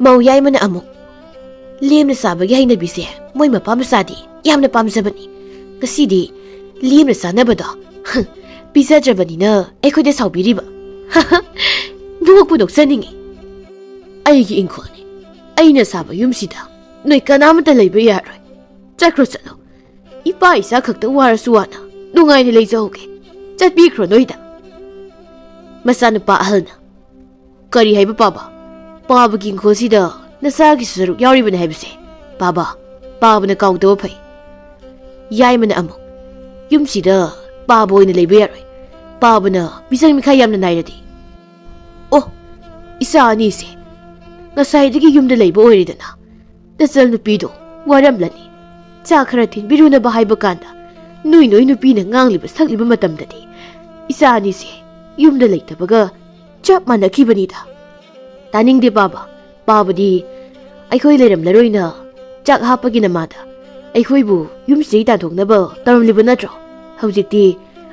ꯃꯧ ꯌꯥꯏꯃꯅ ꯑꯃꯨꯛ, "ꯂꯦꯝꯅ ꯆꯥꯕꯒꯤ ꯍꯩꯅꯕꯤꯁꯦ ꯃꯣꯏ ꯃꯄꯥ ꯃꯆꯥꯗꯤ ꯌꯥꯝꯅ ꯄꯥꯝꯖꯕꯅꯤ꯫ ꯉꯁꯤꯗꯤ ꯂꯦꯝꯅ ꯆꯥꯅꯕꯗꯣ ꯄꯤꯖꯗ꯭ꯔꯕꯅꯤꯅ ꯑꯩꯈꯣꯏꯗ ꯁꯥꯎꯕꯤꯔꯤꯕ꯫" ꯅꯣꯛꯄꯨ ꯅꯣꯛꯆꯅꯤꯡꯉꯤ꯫ "ꯑꯩꯒꯤ ꯏꯪꯈꯣꯜꯅꯤ, ꯑꯩꯅ ꯁꯥꯕ ꯌꯨꯝꯁꯤꯗ ꯅꯣꯏ ꯀꯅꯥꯃꯠꯇ ꯂꯩꯕ ꯌꯥꯔꯣꯏ꯫ ꯆꯠꯈ꯭ꯔꯣ ꯆꯠꯂꯣ꯫ ꯏꯄꯥ ꯏꯆꯥ ꯈꯛꯇ ꯋꯥꯔꯁꯨ ꯋꯥꯅ ꯅꯨꯡꯉꯥꯏꯅ ꯂꯩꯖꯍꯧꯒꯦ꯫ ꯆꯠꯄꯤꯈ꯭ꯔꯣ ꯅꯣꯏꯗ꯫" ꯃꯆꯥꯅꯨꯄꯥ ꯑꯍꯜꯅ, "ꯀꯔꯤ ꯍꯥꯏꯕ ꯄꯥꯕ? ꯄꯥꯕꯒꯤ ꯏꯪꯈꯣꯜꯁꯤꯗ ꯅꯆꯥꯒꯤꯁꯨ ꯁꯔꯨꯛ ꯌꯥꯎꯔꯤꯕꯅꯤ ꯍꯥꯏꯕꯁꯦ ꯄꯥꯕ, ꯄꯥꯕꯅ ꯀꯥꯎꯗꯕ ꯐꯩ꯫" ꯌꯥꯏꯃꯅ ꯑꯃꯨꯛ, "ꯌꯨꯝꯁꯤꯗ ꯄꯥꯕ ꯑꯣꯏꯅ ꯂꯩꯕ ꯌꯥꯔꯣꯏ꯫ ꯄꯥꯕꯅ ꯃꯤꯆꯪ ꯃꯤꯈꯥꯏ ꯌꯥꯝꯅ ꯅꯥꯏꯔꯗꯤ꯫" "ꯑꯣ, ꯏꯆꯥ ꯑꯅꯤꯁꯦ ꯉꯁꯥꯏꯗꯒꯤ ꯌꯨꯝꯗ ꯂꯩꯕ ꯑꯣꯏꯔꯦꯗꯅ꯫ ꯅꯆꯜ ꯅꯨꯄꯤꯗꯣ ꯋꯥꯔꯝꯂꯅꯤ꯫ ꯆꯥ ꯈꯔ ꯊꯤꯟꯕꯤꯔꯨꯅꯕ ꯍꯥꯏꯕ ꯀꯥꯟꯗ ꯅꯣꯏ ꯅꯣꯏ ꯅꯨꯄꯤꯅ ꯉꯥꯡꯂꯤꯕ ꯁꯛꯂꯤꯕ ꯃꯇꯝꯗꯗꯤ ꯏꯆꯥ ꯑꯅꯤꯁꯦ ꯌꯨꯝꯗ ꯂꯩꯇꯕꯒ ꯆꯞ ꯃꯥꯟꯅꯈꯤꯕꯅꯤꯗ꯫" ꯇꯥꯅꯤꯡꯗꯦ ꯄꯥꯕ꯫ ꯄꯥꯕꯗꯤ ꯑꯩꯈꯣꯏ ꯂꯩꯔꯝꯂꯔꯣꯏꯅ ꯆꯥꯛ ꯍꯥꯞꯄꯒꯤ ꯅꯃꯥꯗ ꯑꯩꯈꯣꯏꯕꯨ ꯌꯨꯝꯁꯤꯗꯒꯤ ꯇꯥꯟꯊꯣꯛꯅꯕ ꯇꯧꯔꯝꯂꯤꯕ ꯅꯠꯇ꯭ꯔꯣ? ꯍꯧꯖꯤꯛꯇꯤ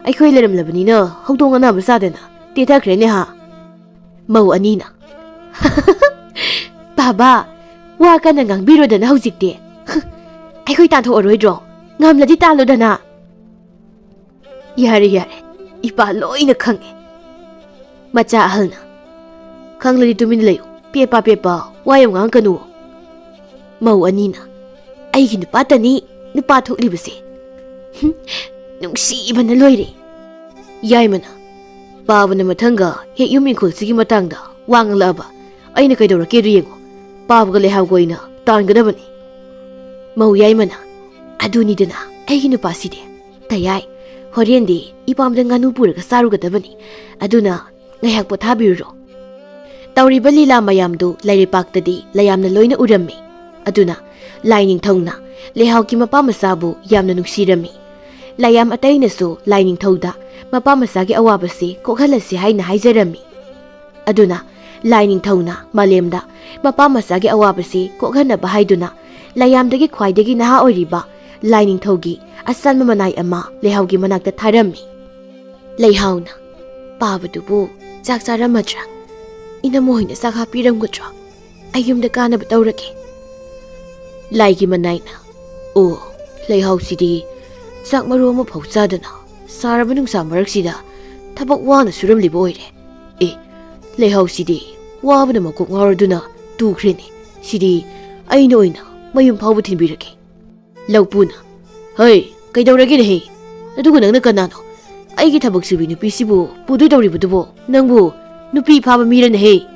ꯑꯩꯈꯣꯏ ꯂꯩꯔꯝꯂꯕꯅꯤꯅ ꯍꯧꯗꯣꯡ ꯑꯅꯥꯕ ꯆꯥꯗꯅ ꯇꯦꯊꯈ꯭ꯔꯦꯅꯦ ꯍꯥ? ꯃꯧ ꯑꯅꯤꯅ, "ꯕꯥꯕꯥ, ꯋꯥ ꯀꯟꯅ ꯉꯥꯡꯕꯤꯔꯣꯗꯅ ꯍꯧꯖꯤꯛꯇꯤ꯫ ꯑꯩꯈꯣꯏ ꯇꯥꯟꯊꯣꯛꯑꯔꯣꯏꯗ꯭ꯔꯣ? ꯉꯝꯂꯗꯤ ꯇꯥꯜꯂꯣꯗꯅ꯫" "ꯌꯥꯔꯦ, ꯌꯥꯔꯦ, ꯏꯄꯥ ꯂꯣꯏꯅ ꯈꯪꯉꯦ꯫" ꯃꯆꯥ ꯑꯍꯜꯅ, "ꯈꯪꯂꯗꯤ ꯇꯨꯃꯤꯟꯅ ꯂꯩꯌꯨ, ꯄꯦꯄꯥ ꯄꯦꯄꯥ ꯋꯥ ꯌꯥꯝ ꯉꯥꯡꯒꯅꯨ꯫" ꯃꯧ ꯑꯅꯤꯅ, "ꯑꯩꯒꯤ ꯅꯨꯄꯥꯇꯅꯤ ꯅꯨꯄꯥ ꯊꯣꯛꯂꯤꯕꯁꯦ꯫ ꯍꯨꯝ, ꯅꯨꯡꯁꯤꯕꯅ ꯂꯣꯏꯔꯦ꯫" ꯌꯥꯏꯃꯅ, "ꯄꯥꯕꯅ ꯃꯊꯪꯒ ꯍꯦꯛ ꯌꯨꯝ ꯏꯪꯈꯣꯜꯁꯤꯒꯤ ꯃꯇꯥꯡꯗ ꯋꯥ ꯉꯥꯡꯂꯛꯑꯕ ꯑꯩꯅ ꯀꯩꯗꯧꯔꯛꯀꯦꯗꯨ ꯌꯦꯡꯉꯨ꯫ ꯄꯥꯕꯒ ꯂꯩꯍꯥꯎꯒ ꯑꯣꯏꯅ ꯇꯥꯟꯒꯗꯕꯅꯤ꯫" ꯃꯧ ꯌꯥꯏꯃꯅ, "ꯑꯗꯨꯅꯤꯗꯅ ꯑꯩꯒꯤ ꯅꯨꯄꯥꯁꯤꯗꯤ꯫ ꯇꯌꯥꯏ, ꯍꯣꯔꯦꯟꯗꯤ ꯏꯄꯥꯝꯗ ꯉꯥꯅꯨ ꯄꯨꯔꯒ ꯆꯥꯔꯨꯒꯗꯕꯅꯤ꯫ ꯑꯗꯨꯅ ꯉꯥꯏꯍꯥꯛ ꯄꯣꯊꯥꯕꯤꯔꯨꯔꯣ꯫" ꯇꯧꯔꯤꯕ ꯂꯤꯂꯥ ꯃꯌꯥꯝꯗꯨ ꯂꯥꯏꯔꯩꯄꯥꯛꯇꯗꯤ ꯂꯥꯏꯌꯥꯝꯅ ꯂꯣꯏꯅ ꯎꯔꯝꯃꯤ꯫ ꯑꯗꯨꯅ ꯂꯥꯏꯅꯤꯡꯊꯧꯅ ꯂꯩꯍꯥꯎꯒꯤ ꯃꯄꯥ ꯃꯆꯥꯕꯨ ꯌꯥꯝꯅ ꯅꯨꯡꯁꯤꯔꯝꯃꯤ꯫ ꯂꯥꯏꯌꯥꯝ ꯑꯇꯩꯅꯁꯨ ꯂꯥꯏꯅꯤꯡꯊꯧꯗ ꯃꯄꯥ ꯃꯆꯥꯒꯤ ꯑꯋꯥꯕꯁꯤ ꯀꯣꯛꯍꯜꯂꯁꯤ ꯍꯥꯏꯅ ꯍꯥꯏꯖꯔꯝꯃꯤ꯫ ꯑꯗꯨꯅ ꯂꯥꯏꯅꯤꯡꯊꯧꯅ ꯃꯥꯂꯦꯝꯗ ꯃꯄꯥ ꯃꯆꯥꯒꯤ ꯑꯋꯥꯕꯁꯤ ꯀꯣꯛꯍꯟꯅꯕ ꯍꯥꯏꯗꯨꯅ ꯂꯥꯏꯌꯥꯝꯗꯒꯤ ꯈ꯭ꯋꯥꯏꯗꯒꯤ ꯅꯍꯥ ꯑꯣꯏꯔꯤꯕ ꯂꯥꯏꯅꯤꯡꯊꯧꯒꯤ ꯑꯆꯥꯟꯕ ꯃꯅꯥꯏ ꯑꯃ ꯂꯩꯍꯥꯎꯒꯤ ꯃꯅꯥꯛꯇ ꯊꯥꯔꯝꯃꯤ꯫ ꯂꯩꯍꯥꯎꯅ, "ꯄꯥꯕꯗꯨꯕꯨ ꯆꯥꯛ ꯆꯥꯔꯝꯃꯗ꯭ꯔꯥ? ꯏꯅꯝꯃ ꯍꯣꯏꯅ ꯆꯥꯛ ꯍꯥꯞꯄꯤꯔꯝꯒꯗ꯭ꯔꯣ? ꯑꯩ ꯌꯨꯝꯗ ꯀꯥꯅꯕ ꯇꯧꯔꯒꯦ꯫" ꯂꯥꯏꯒꯤ ꯃꯅꯥꯏꯅ, "ꯑꯣ, ꯂꯩꯍꯥꯎꯁꯤꯗꯤ ꯆꯥꯛ ꯃꯔꯨ ꯑꯃꯐꯥꯎ ꯆꯥꯗꯅ ꯁꯥꯔꯕ ꯅꯨꯡꯁꯥ ꯃꯔꯛꯁꯤꯗ ꯊꯕꯛ ꯋꯥꯅ ꯁꯨꯔꯝꯂꯤꯕ ꯑꯣꯏꯔꯦ꯫ ꯑꯦ, ꯂꯩꯍꯥꯎꯁꯤꯗꯤ ꯋꯥꯕꯅ ꯃꯀꯣꯛ ꯉꯥꯎꯔꯗꯨꯅ ꯇꯨꯈ꯭ꯔꯦꯅꯦ꯫ ꯁꯤꯗꯤ ꯑꯩꯅ ꯑꯣꯏꯅ ꯃꯌꯨꯝ ꯐꯥꯎꯕ ꯊꯤꯟꯕꯤꯔꯒꯦ꯫" ꯂꯧꯄꯨꯅ, "ꯍꯩ, ꯀꯩꯗꯧꯔꯒꯦꯅꯦꯍꯦ? ꯑꯗꯨꯒ ꯅꯪꯅ ꯀꯅꯥꯅꯣ? ꯑꯩꯒꯤ ꯊꯕꯛ ꯁꯨꯕꯤ ꯅꯨꯄꯤꯁꯤꯕꯨ ꯄꯨꯗꯣꯏ ꯇꯧꯔꯤꯕꯗꯨꯕꯣ? ꯅꯪꯕꯨ ꯅꯨꯄꯤ ꯐꯥꯕ ꯃꯤꯔꯅꯦꯍꯦ?"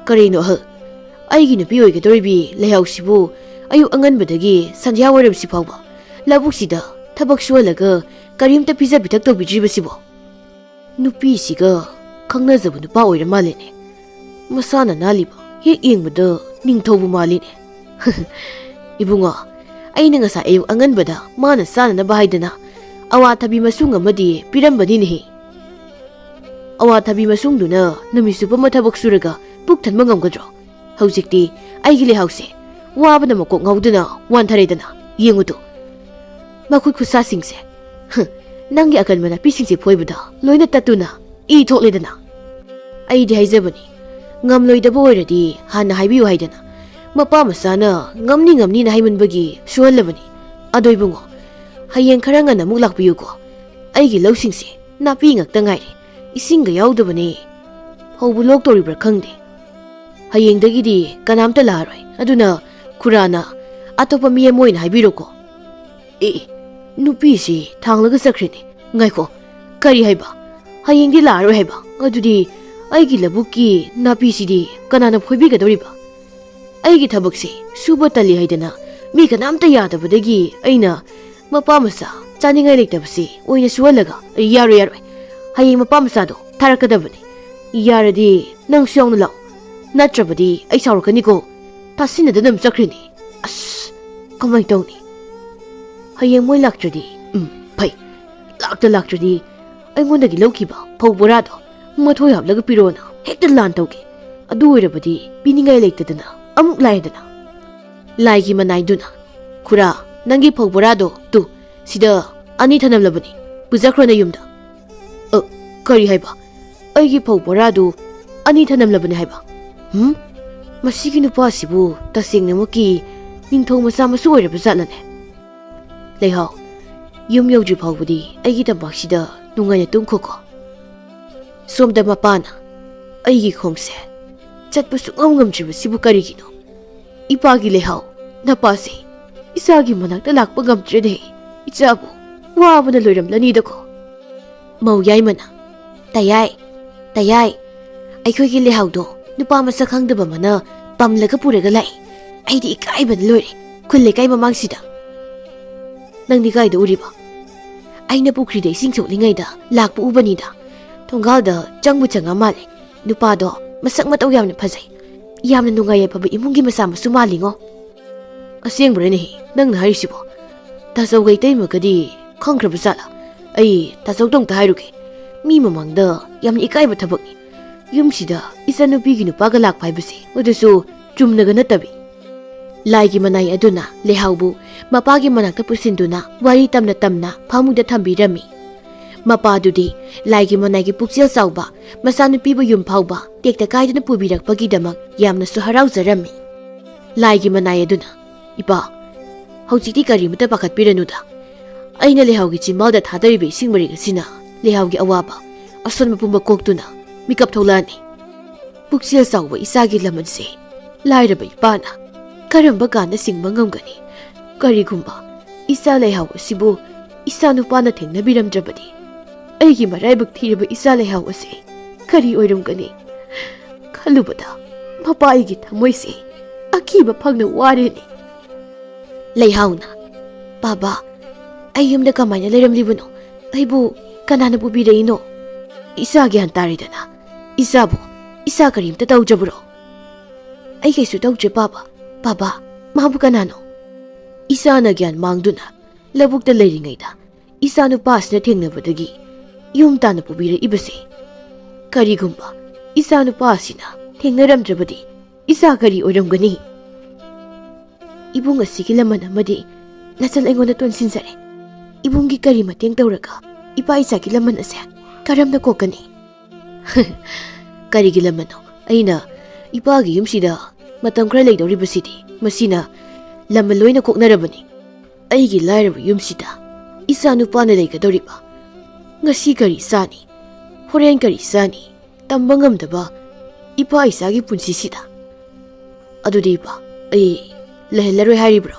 "ꯀꯔꯤꯅꯣ ꯑꯍꯜ? ꯑꯩꯒꯤ ꯅꯨꯄꯤ ꯑꯣꯏꯒꯗꯧꯔꯤꯕꯤ ꯂꯩꯍꯥꯎꯁꯤꯕꯨ ꯑꯌꯨꯛ ꯑꯉꯟꯕꯗꯒꯤ ꯁꯟꯙ꯭ꯌꯥ ꯋꯥꯏꯔꯝꯁꯤ ꯐꯥꯎꯕ ꯂꯧꯕꯨꯛꯁꯤꯗ ꯊꯕꯛ ꯁꯨꯍꯜꯂꯒ ꯀꯔꯤꯝꯇ ꯄꯤꯖ ꯄꯤꯊꯛ ꯇꯧꯕꯤꯗ꯭ꯔꯤꯕꯁꯤꯕꯣ? ꯅꯨꯄꯤꯁꯤꯒ ꯈꯪꯅꯖꯕ ꯅꯨꯄꯥ ꯑꯣꯏꯔ ꯃꯥꯜꯂꯦꯅꯦ꯫ ꯃꯁꯥꯅ ꯅꯥꯜꯂꯤꯕ ꯍꯦꯛ ꯌꯦꯡꯕꯗ ꯅꯤꯡꯊꯧꯕꯨ ꯃꯥꯜꯂꯤꯅꯦ꯫" "ꯏꯕꯨꯡꯉꯣ, ꯑꯩꯅ ꯉꯁꯥꯏ ꯑꯌꯨꯛ ꯑꯉꯟꯕꯗ ꯃꯥꯅ ꯆꯥꯅꯅꯕ ꯍꯥꯏꯗꯅ ꯑꯋꯥꯊꯕꯤ ꯃꯁꯨꯡ ꯑꯃꯗꯤ ꯄꯤꯔꯝꯕꯅꯤꯅꯦꯍꯦ꯫ ꯑꯋꯥꯊꯕꯤ ꯃꯁꯨꯡꯗꯨꯅ ꯅꯨꯃꯤꯠ ꯆꯨꯞꯄ ꯑꯃ ꯊꯕꯛ ꯁꯨꯔꯒ ꯄꯨꯛ ꯊꯟꯕ ꯉꯝꯒꯗ꯭ꯔꯣ? ꯍꯧꯖꯤꯛꯇꯤ ꯑꯩꯒꯤ ꯂꯩꯍꯥꯎꯁꯦ ꯋꯥꯕꯅ ꯃꯀꯣꯛ ꯉꯥꯎꯗꯨꯅ ꯋꯥꯟꯊꯔꯦꯗꯅ꯫ ꯌꯦꯡꯉꯨꯗꯣ, ꯃꯈꯨꯠ ꯈꯨꯠꯁꯥꯁꯤꯡꯁꯦ꯫ ꯍꯨꯝ, ꯅꯪꯒꯤ ꯑꯀꯟꯕ ꯅꯥꯄꯤꯁꯤꯡꯁꯦ ꯐꯣꯏꯕꯗ ꯂꯣꯏꯅ ꯇꯠꯇꯨꯅ ꯏ ꯊꯣꯛꯂꯦꯗꯅ꯫ ꯑꯩꯗꯤ ꯍꯥꯏꯖꯕꯅꯤ, ꯉꯝꯂꯣꯏꯗꯕ ꯑꯣꯏꯔꯗꯤ ꯍꯥꯟꯅ ꯍꯥꯏꯕꯤꯌꯨ ꯍꯥꯏꯗꯅ꯫ ꯃꯄꯥ ꯃꯆꯥꯅ ꯉꯝꯅꯤ ꯉꯝꯅꯤꯅ ꯍꯥꯏꯃꯟꯕꯒꯤ ꯁꯨꯍꯜꯂꯕꯅꯤ꯫ ꯑꯗꯣ ꯏꯕꯨꯡꯉꯣ, ꯍꯌꯦꯡ ꯈꯔ ꯉꯟꯅ ꯑꯃꯨꯛ ꯂꯥꯛꯄꯤꯌꯨꯀꯣ꯫ ꯑꯩꯒꯤ ꯂꯧꯁꯤꯡꯁꯦ ꯅꯥꯄꯤ ꯉꯥꯛꯇ ꯉꯥꯏꯔꯦ, ꯏꯁꯤꯡꯒ ꯌꯥꯎꯗꯕꯅꯦ꯫ ꯐꯧꯕ ꯂꯣꯛꯇꯧꯔꯤꯕ꯭ꯔꯥ ꯈꯪꯗꯦ꯫ ꯍꯌꯦꯡꯗꯒꯤꯗꯤ ꯀꯅꯥꯝꯇ ꯂꯥꯛꯑꯔꯣꯏ꯫ ꯑꯗꯨꯅ ꯈꯨꯔꯥꯅ ꯑꯇꯣꯞꯄ ꯃꯤ ꯑꯃ ꯑꯣꯏꯅ ꯍꯥꯏꯕꯤꯔꯣꯀꯣ꯫ ꯑꯦ, ꯑꯦ, ꯅꯨꯄꯤꯁꯤ ꯊꯥꯡꯂꯒ ꯆꯠꯈ꯭ꯔꯦꯅꯦ꯫ ꯉꯥꯏꯈꯣ, ꯀꯔꯤ ꯍꯥꯏꯕ? ꯍꯌꯦꯡꯗꯤ ꯂꯥꯛꯑꯔꯣꯏ ꯍꯥꯏꯕ? ꯑꯗꯨꯗꯤ ꯑꯩꯒꯤ ꯂꯧꯕꯨꯛꯀꯤ ꯅꯥꯄꯤꯁꯤꯗꯤ ꯀꯅꯥꯅ ꯐꯣꯏꯕꯤꯒꯗꯧꯔꯤꯕ? ꯑꯩꯒꯤ ꯊꯕꯛꯁꯦ ꯁꯨꯕ ꯇꯜꯂꯤ ꯍꯥꯏꯗꯅ ꯃꯤ ꯀꯅꯥꯝꯇ ꯌꯥꯗꯕꯗꯒꯤ ꯑꯩꯅ ꯃꯄꯥ ꯃꯆꯥ ꯆꯥꯅꯤꯡꯉꯥꯏ ꯂꯩꯇꯕꯁꯤ ꯑꯣꯏꯅ ꯁꯨꯍꯜꯂꯒ, ꯌꯥꯔꯣꯏ, ꯌꯥꯔꯣꯏ, ꯍꯌꯦꯡ ꯃꯄꯥ ꯃꯆꯥꯗꯣ ꯊꯥꯔꯛꯀꯗꯕꯅꯤ꯫ ꯌꯥꯔꯗꯤ ꯅꯪꯁꯨ ꯌꯥꯎꯅ ꯂꯥꯛꯑꯣ, ꯅꯠꯇ꯭ꯔꯕꯗꯤ ꯑꯩ ꯁꯥꯎꯔꯛꯀꯅꯤꯀꯣ꯫ ꯇꯥꯁꯤꯟꯅꯗꯅ ꯑꯗꯨꯝ ꯆꯠꯈ꯭ꯔꯤꯅꯤ꯫ ꯑꯁ, ꯀꯃꯥꯏ ꯇꯧꯅꯤ? ꯍꯌꯦꯡ ꯃꯣꯏ ꯂꯥꯛꯇ꯭ꯔꯗꯤ, ꯎꯝ, ꯐꯩ꯫ ꯂꯥꯛꯇ ꯂꯥꯛꯇ꯭ꯔꯗꯤ ꯑꯩꯉꯣꯟꯗꯒꯤ ꯂꯧꯈꯤꯕ ꯐꯧ ꯕꯣꯔꯥꯗꯣ ꯃꯊꯣꯏ ꯍꯥꯞꯂꯒ ꯄꯤꯔꯛꯑꯣꯅ ꯍꯦꯛꯇ ꯂꯥꯟ ꯇꯧꯒꯦ꯫ ꯑꯗꯨ ꯑꯣꯏꯔꯕꯗꯤ ꯄꯤꯅꯤꯡꯉꯥꯏ ꯂꯩꯇꯗꯅ ꯑꯃꯨꯛ ꯂꯥꯏꯗꯅ꯫ ꯂꯥꯏꯒꯤ ꯃꯅꯥꯏꯗꯨꯅ, "ꯈꯨꯔꯥ, ꯅꯪꯒꯤ ꯐꯧ ꯕꯣꯔꯥꯗꯣ ꯇꯨ, ꯁꯤꯗ ꯑꯅꯤ ꯊꯅꯝꯂꯕꯅꯤ, ꯄꯨꯖꯈ꯭ꯔꯣ ꯅꯌꯨꯝꯗ꯫" "ꯑ, ꯀꯔꯤ ꯍꯥꯏꯕ? ꯑꯩꯒꯤ ꯐꯧ ꯕꯣꯔꯥꯗꯨ ꯑꯅꯤ ꯊꯅꯝꯂꯕꯅꯤ ꯍꯥꯏꯕ? ꯍꯨꯝ? ꯃꯁꯤꯒꯤ ꯅꯨꯄꯥꯁꯤꯕꯨ ꯇꯁꯦꯡꯅꯃꯛꯀꯤ ꯅꯤꯡꯊꯧ ꯃꯆꯥ ꯃꯁꯨ ꯑꯣꯏꯔꯕ ꯖꯥꯠꯂꯅꯦ?" "ꯂꯩꯍꯥꯎ, ꯌꯨꯝ ꯌꯧꯗ꯭ꯔꯤ ꯐꯥꯎꯕꯗꯤ ꯑꯩꯒꯤ ꯇꯝꯄꯥꯛꯁꯤꯗ ꯅꯨꯡꯉꯥꯏꯅ ꯇꯨꯝꯈꯣꯀꯣ꯫" ꯁꯣꯝꯗ ꯃꯄꯥꯅ, "ꯑꯩꯒꯤ ꯈꯣꯡꯁꯦ ꯆꯠꯄ ꯁꯨꯡꯉꯝ ꯉꯝꯗ꯭ꯔꯤꯕꯁꯤꯕꯨ ꯀꯔꯤꯒꯤꯅꯣ? ꯏꯄꯥꯒꯤ ꯂꯩꯍꯥꯎ, ꯅꯄꯥꯁꯦ ꯏꯆꯥꯒꯤ ꯃꯅꯥꯛꯇ ꯂꯥꯛꯄ ꯉꯝꯗ꯭ꯔꯦꯅꯦ꯫ ꯏꯆꯥꯕꯨ ꯋꯥꯕꯅ ꯂꯣꯏꯔꯝꯂꯅꯤꯗꯀꯣ꯫" ꯃꯧ ꯌꯥꯏꯃꯅ, "ꯇꯌꯥꯏ, ꯇꯌꯥꯏ, ꯑꯩꯈꯣꯏꯒꯤ ꯂꯩꯍꯥꯎꯗꯣ ꯅꯨꯄꯥ ꯃꯁꯛ ꯈꯪꯗꯕ ꯑꯃꯅ ꯄꯝꯂꯒ ꯄꯨꯔꯒ ꯂꯥꯛꯏ꯫ ꯑꯩꯗꯤ ꯏꯀꯥꯏꯕꯅ ꯂꯣꯏꯔꯦ, ꯈꯨꯜ ꯂꯩꯀꯥꯏ ꯃꯃꯥꯡꯁꯤꯗ꯫" "ꯅꯪꯗꯤ ꯀꯥꯏꯗ ꯎꯔꯤꯕ?" "ꯑꯩꯅ ꯄꯨꯈ꯭ꯔꯤꯗ ꯏꯁꯤꯡ ꯁꯣꯛꯂꯤꯉꯩꯗ ꯂꯥꯛꯄ ꯎꯕꯅꯤꯗ꯫ ꯊꯣꯡꯒꯥꯜꯗ ꯆꯪꯕꯨ ꯆꯪꯉ ꯃꯥꯜꯂꯦ꯫ ꯅꯨꯄꯥꯗꯣ ꯃꯁꯛ ꯃꯇꯧ ꯌꯥꯝꯅ ꯐꯖꯩ꯫ ꯌꯥꯝꯅ ꯅꯨꯡꯉꯥꯏ ꯌꯥꯏꯐꯕ ꯏꯃꯨꯡꯒꯤ ꯃꯆꯥ ꯃꯁꯨ ꯃꯥꯜꯂꯤꯉꯣ꯫" "ꯑꯁꯦꯡꯕ꯭ꯔꯅꯦꯍꯦ ꯅꯪꯅ ꯍꯥꯏꯔꯤꯁꯤꯕꯣ? ꯇꯥꯆꯧꯒ ꯏꯇꯩꯃꯒꯗꯤ ꯈꯪꯈ꯭ꯔꯕ ꯖꯥꯠꯂꯥ? ꯑꯩ ꯇꯥꯆꯧꯗ ꯑꯝꯇ ꯍꯥꯏꯔꯨꯒꯦ꯫ ꯃꯤ ꯃꯃꯥꯡꯗ ꯌꯥꯝꯅ ꯏꯀꯥꯏꯕ ꯊꯕꯛꯅꯤ꯫ ꯌꯨꯝꯁꯤꯗ ꯏꯆꯟꯅꯨꯄꯤꯒꯤ ꯅꯨꯄꯥꯒ ꯂꯥꯛꯄ ꯍꯥꯏꯕꯁꯦ, ꯑꯗꯨꯁꯨ ꯆꯨꯝꯅꯒ ꯅꯠꯇꯕꯤ꯫ ꯂꯥꯏꯒꯤ ꯃꯅꯥꯏ ꯑꯗꯨꯅ ꯂꯩꯍꯥꯎꯕꯨ ꯃꯄꯥꯒꯤ ꯃꯅꯥꯛꯇ ꯄꯨꯁꯤꯟꯗꯨꯅ ꯋꯥꯔꯤ ꯇꯝꯅ ꯇꯝꯅ ꯐꯃꯨꯡꯗ ꯊꯝꯕꯤꯔꯝꯃꯤ꯫ ꯃꯄꯥꯗꯨꯗꯤ ꯂꯥꯏꯒꯤ ꯃꯅꯥꯏꯒꯤ ꯄꯨꯛꯆꯦꯜ ꯆꯥꯎꯕ ꯃꯆꯥꯅꯨꯄꯤꯕꯨ ꯌꯨꯝ ꯐꯥꯎꯕ ꯇꯦꯛꯇ ꯀꯥꯏꯗꯅ ꯄꯨꯕꯤꯔꯛꯄꯒꯤꯗꯃꯛ ꯌꯥꯝꯅꯁꯨ ꯍꯔꯥꯎꯖꯔꯝꯃꯤ꯫ ꯂꯥꯏꯒꯤ ꯃꯅꯥꯏ ꯑꯗꯨꯅ, "ꯏꯄꯥ, ꯍꯧꯖꯤꯛꯇꯤ ꯀꯔꯤꯃꯇ ꯄꯥꯈꯠꯄꯤꯔꯅꯨꯗ꯫ ꯑꯩꯅ ꯂꯩꯍꯥꯎꯒꯤ ꯆꯤꯝꯕꯥꯜꯗ ꯊꯥꯗꯔꯤꯕ ꯏꯁꯤꯡ ꯃꯔꯤꯛ ꯑꯁꯤꯅ ꯂꯩꯍꯥꯎꯒꯤ ꯑꯋꯥꯕ, ꯑꯁꯣꯟꯕ ꯄꯨꯝꯕ ꯀꯣꯛꯇꯨꯅ ꯃꯤꯀꯞ ꯊꯣꯛꯂꯛꯑꯅꯤ꯫ ꯄꯨꯛꯆꯦꯜ ꯆꯥꯎꯕ ꯏꯆꯥꯒꯤ ꯂꯃꯟꯁꯦ ꯂꯥꯏꯔꯕ ꯏꯄꯥꯅ ꯀꯔꯝꯕ ꯀꯥꯟꯗ ꯁꯤꯡꯕ ꯉꯝꯒꯅꯤ? ꯀꯔꯤꯒꯨꯝꯕ ꯏꯆꯥ ꯂꯩꯍꯥꯎ ꯑꯁꯤꯕꯨ ꯏꯆꯥ ꯅꯨꯄꯥꯅ ꯊꯦꯡꯅꯕꯤꯔꯝꯗ꯭ꯔꯕꯗꯤ, ꯑꯩꯒꯤ ꯃꯔꯥꯏꯕꯛ ꯊꯤꯔꯕ ꯏꯆꯥ ꯂꯩꯍꯥꯎ ꯑꯁꯤ ꯀꯔꯤ ꯑꯣꯏꯔꯝꯒꯅꯤ?" ꯈꯜꯂꯨꯕꯗ ꯃꯄꯥ ꯑꯩꯒꯤ ꯊꯃꯣꯏꯁꯦ ꯑꯀꯤꯕ ꯐꯪꯅ ꯋꯥꯔꯦꯅꯦ꯫ ꯂꯩꯍꯥꯎꯅ, "ꯄꯥꯕ, ꯑꯩ ꯌꯨꯝꯗ ꯀꯃꯥꯏꯅ ꯂꯩꯔꯝꯂꯤꯕꯅꯣ? ꯑꯩꯕꯨ ꯀꯅꯥꯅ ꯄꯨꯕꯤꯔꯛꯏꯅꯣ? ꯏꯆꯥ ꯒ꯭ꯌꯥꯟ ꯇꯥꯔꯦꯗꯅ꯫ ꯏꯆꯥꯕꯨ, ꯏꯆꯥ ꯀꯔꯤꯝꯇ ꯇꯧꯖꯕ꯭ꯔꯣ?" "ꯑꯩ ꯀꯩꯁꯨ ꯇꯧꯗ꯭ꯔꯦ, ꯄꯥꯕ꯫ ꯄꯥꯕ, ꯃꯥꯕꯨ ꯀꯅꯥꯅꯣ?" ꯏꯆꯥꯅ ꯒ꯭ꯌꯥꯟ ꯃꯥꯡꯗꯨꯅ ꯂꯧꯕꯨꯛꯇ ꯂꯩꯔꯤꯉꯩꯗ ꯏꯆꯥ ꯅꯨꯄꯥ ꯑꯁꯤꯅ ꯊꯦꯡꯅꯕꯗꯒꯤ ꯌꯨꯝ ꯇꯥꯟꯅ ꯄꯨꯕꯤꯔꯛꯏꯕꯁꯦ꯫ ꯀꯔꯤꯒꯨꯝꯕ ꯏꯆꯥ ꯅꯨꯄꯥ ꯑꯁꯤꯅ ꯊꯦꯡꯅꯔꯝꯗ꯭ꯔꯕꯗꯤ ꯏꯆꯥ ꯀꯔꯤ ꯑꯣꯏꯔꯝꯒꯅꯤ? ꯏꯕꯨꯡ ꯑꯁꯤꯒꯤ ꯂꯃꯟ ꯑꯃꯗꯤ ꯅꯆꯜ ꯑꯩꯉꯣꯟꯗ ꯇꯣꯟꯁꯤꯟꯖꯔꯦ꯫ ꯏꯕꯨꯡꯒꯤ ꯀꯔꯤ ꯃꯇꯦꯡ ꯇꯧꯔꯒ ꯏꯄꯥ ꯏꯆꯥꯒꯤ ꯂꯃꯟ ꯑꯁꯦ ꯀꯔꯝꯅ ꯀꯣꯛꯀꯅꯤ? ꯀꯔꯤꯒꯤ ꯂꯃꯟꯅꯣ? ꯑꯩꯅ ꯏꯄꯥꯒꯤ ꯌꯨꯝꯁꯤꯗ ꯃꯇꯝ ꯈꯔ ꯂꯩꯗꯧꯔꯤꯕꯁꯤꯗꯤ ꯃꯁꯤꯅ ꯂꯃꯟ ꯂꯣꯏꯅ ꯀꯣꯛꯅꯔꯕꯅꯤ꯫ ꯑꯩꯒꯤ ꯂꯥꯏꯔꯕ ꯌꯨꯝꯁꯤꯗ ꯏꯆꯥ ꯅꯨꯄꯥꯅ ꯂꯩꯒꯗꯧꯔꯤꯕ? ꯉꯁꯤ ꯀꯔꯤ ꯆꯥꯅꯤ? ꯍꯣꯔꯦꯟ ꯀꯔꯤ ꯆꯥꯅꯤ? ꯇꯝꯕ ꯉꯝꯗꯕ ꯏꯄꯥ ꯏꯆꯥꯒꯤ ꯄꯨꯟꯁꯤꯁꯤꯗ꯫ ꯑꯗꯨꯗꯤ ꯏꯄꯥ, ꯑꯩ ꯂꯩꯍꯜꯂꯔꯣꯏ ꯍꯥꯏꯔꯤꯕ꯭ꯔꯣ?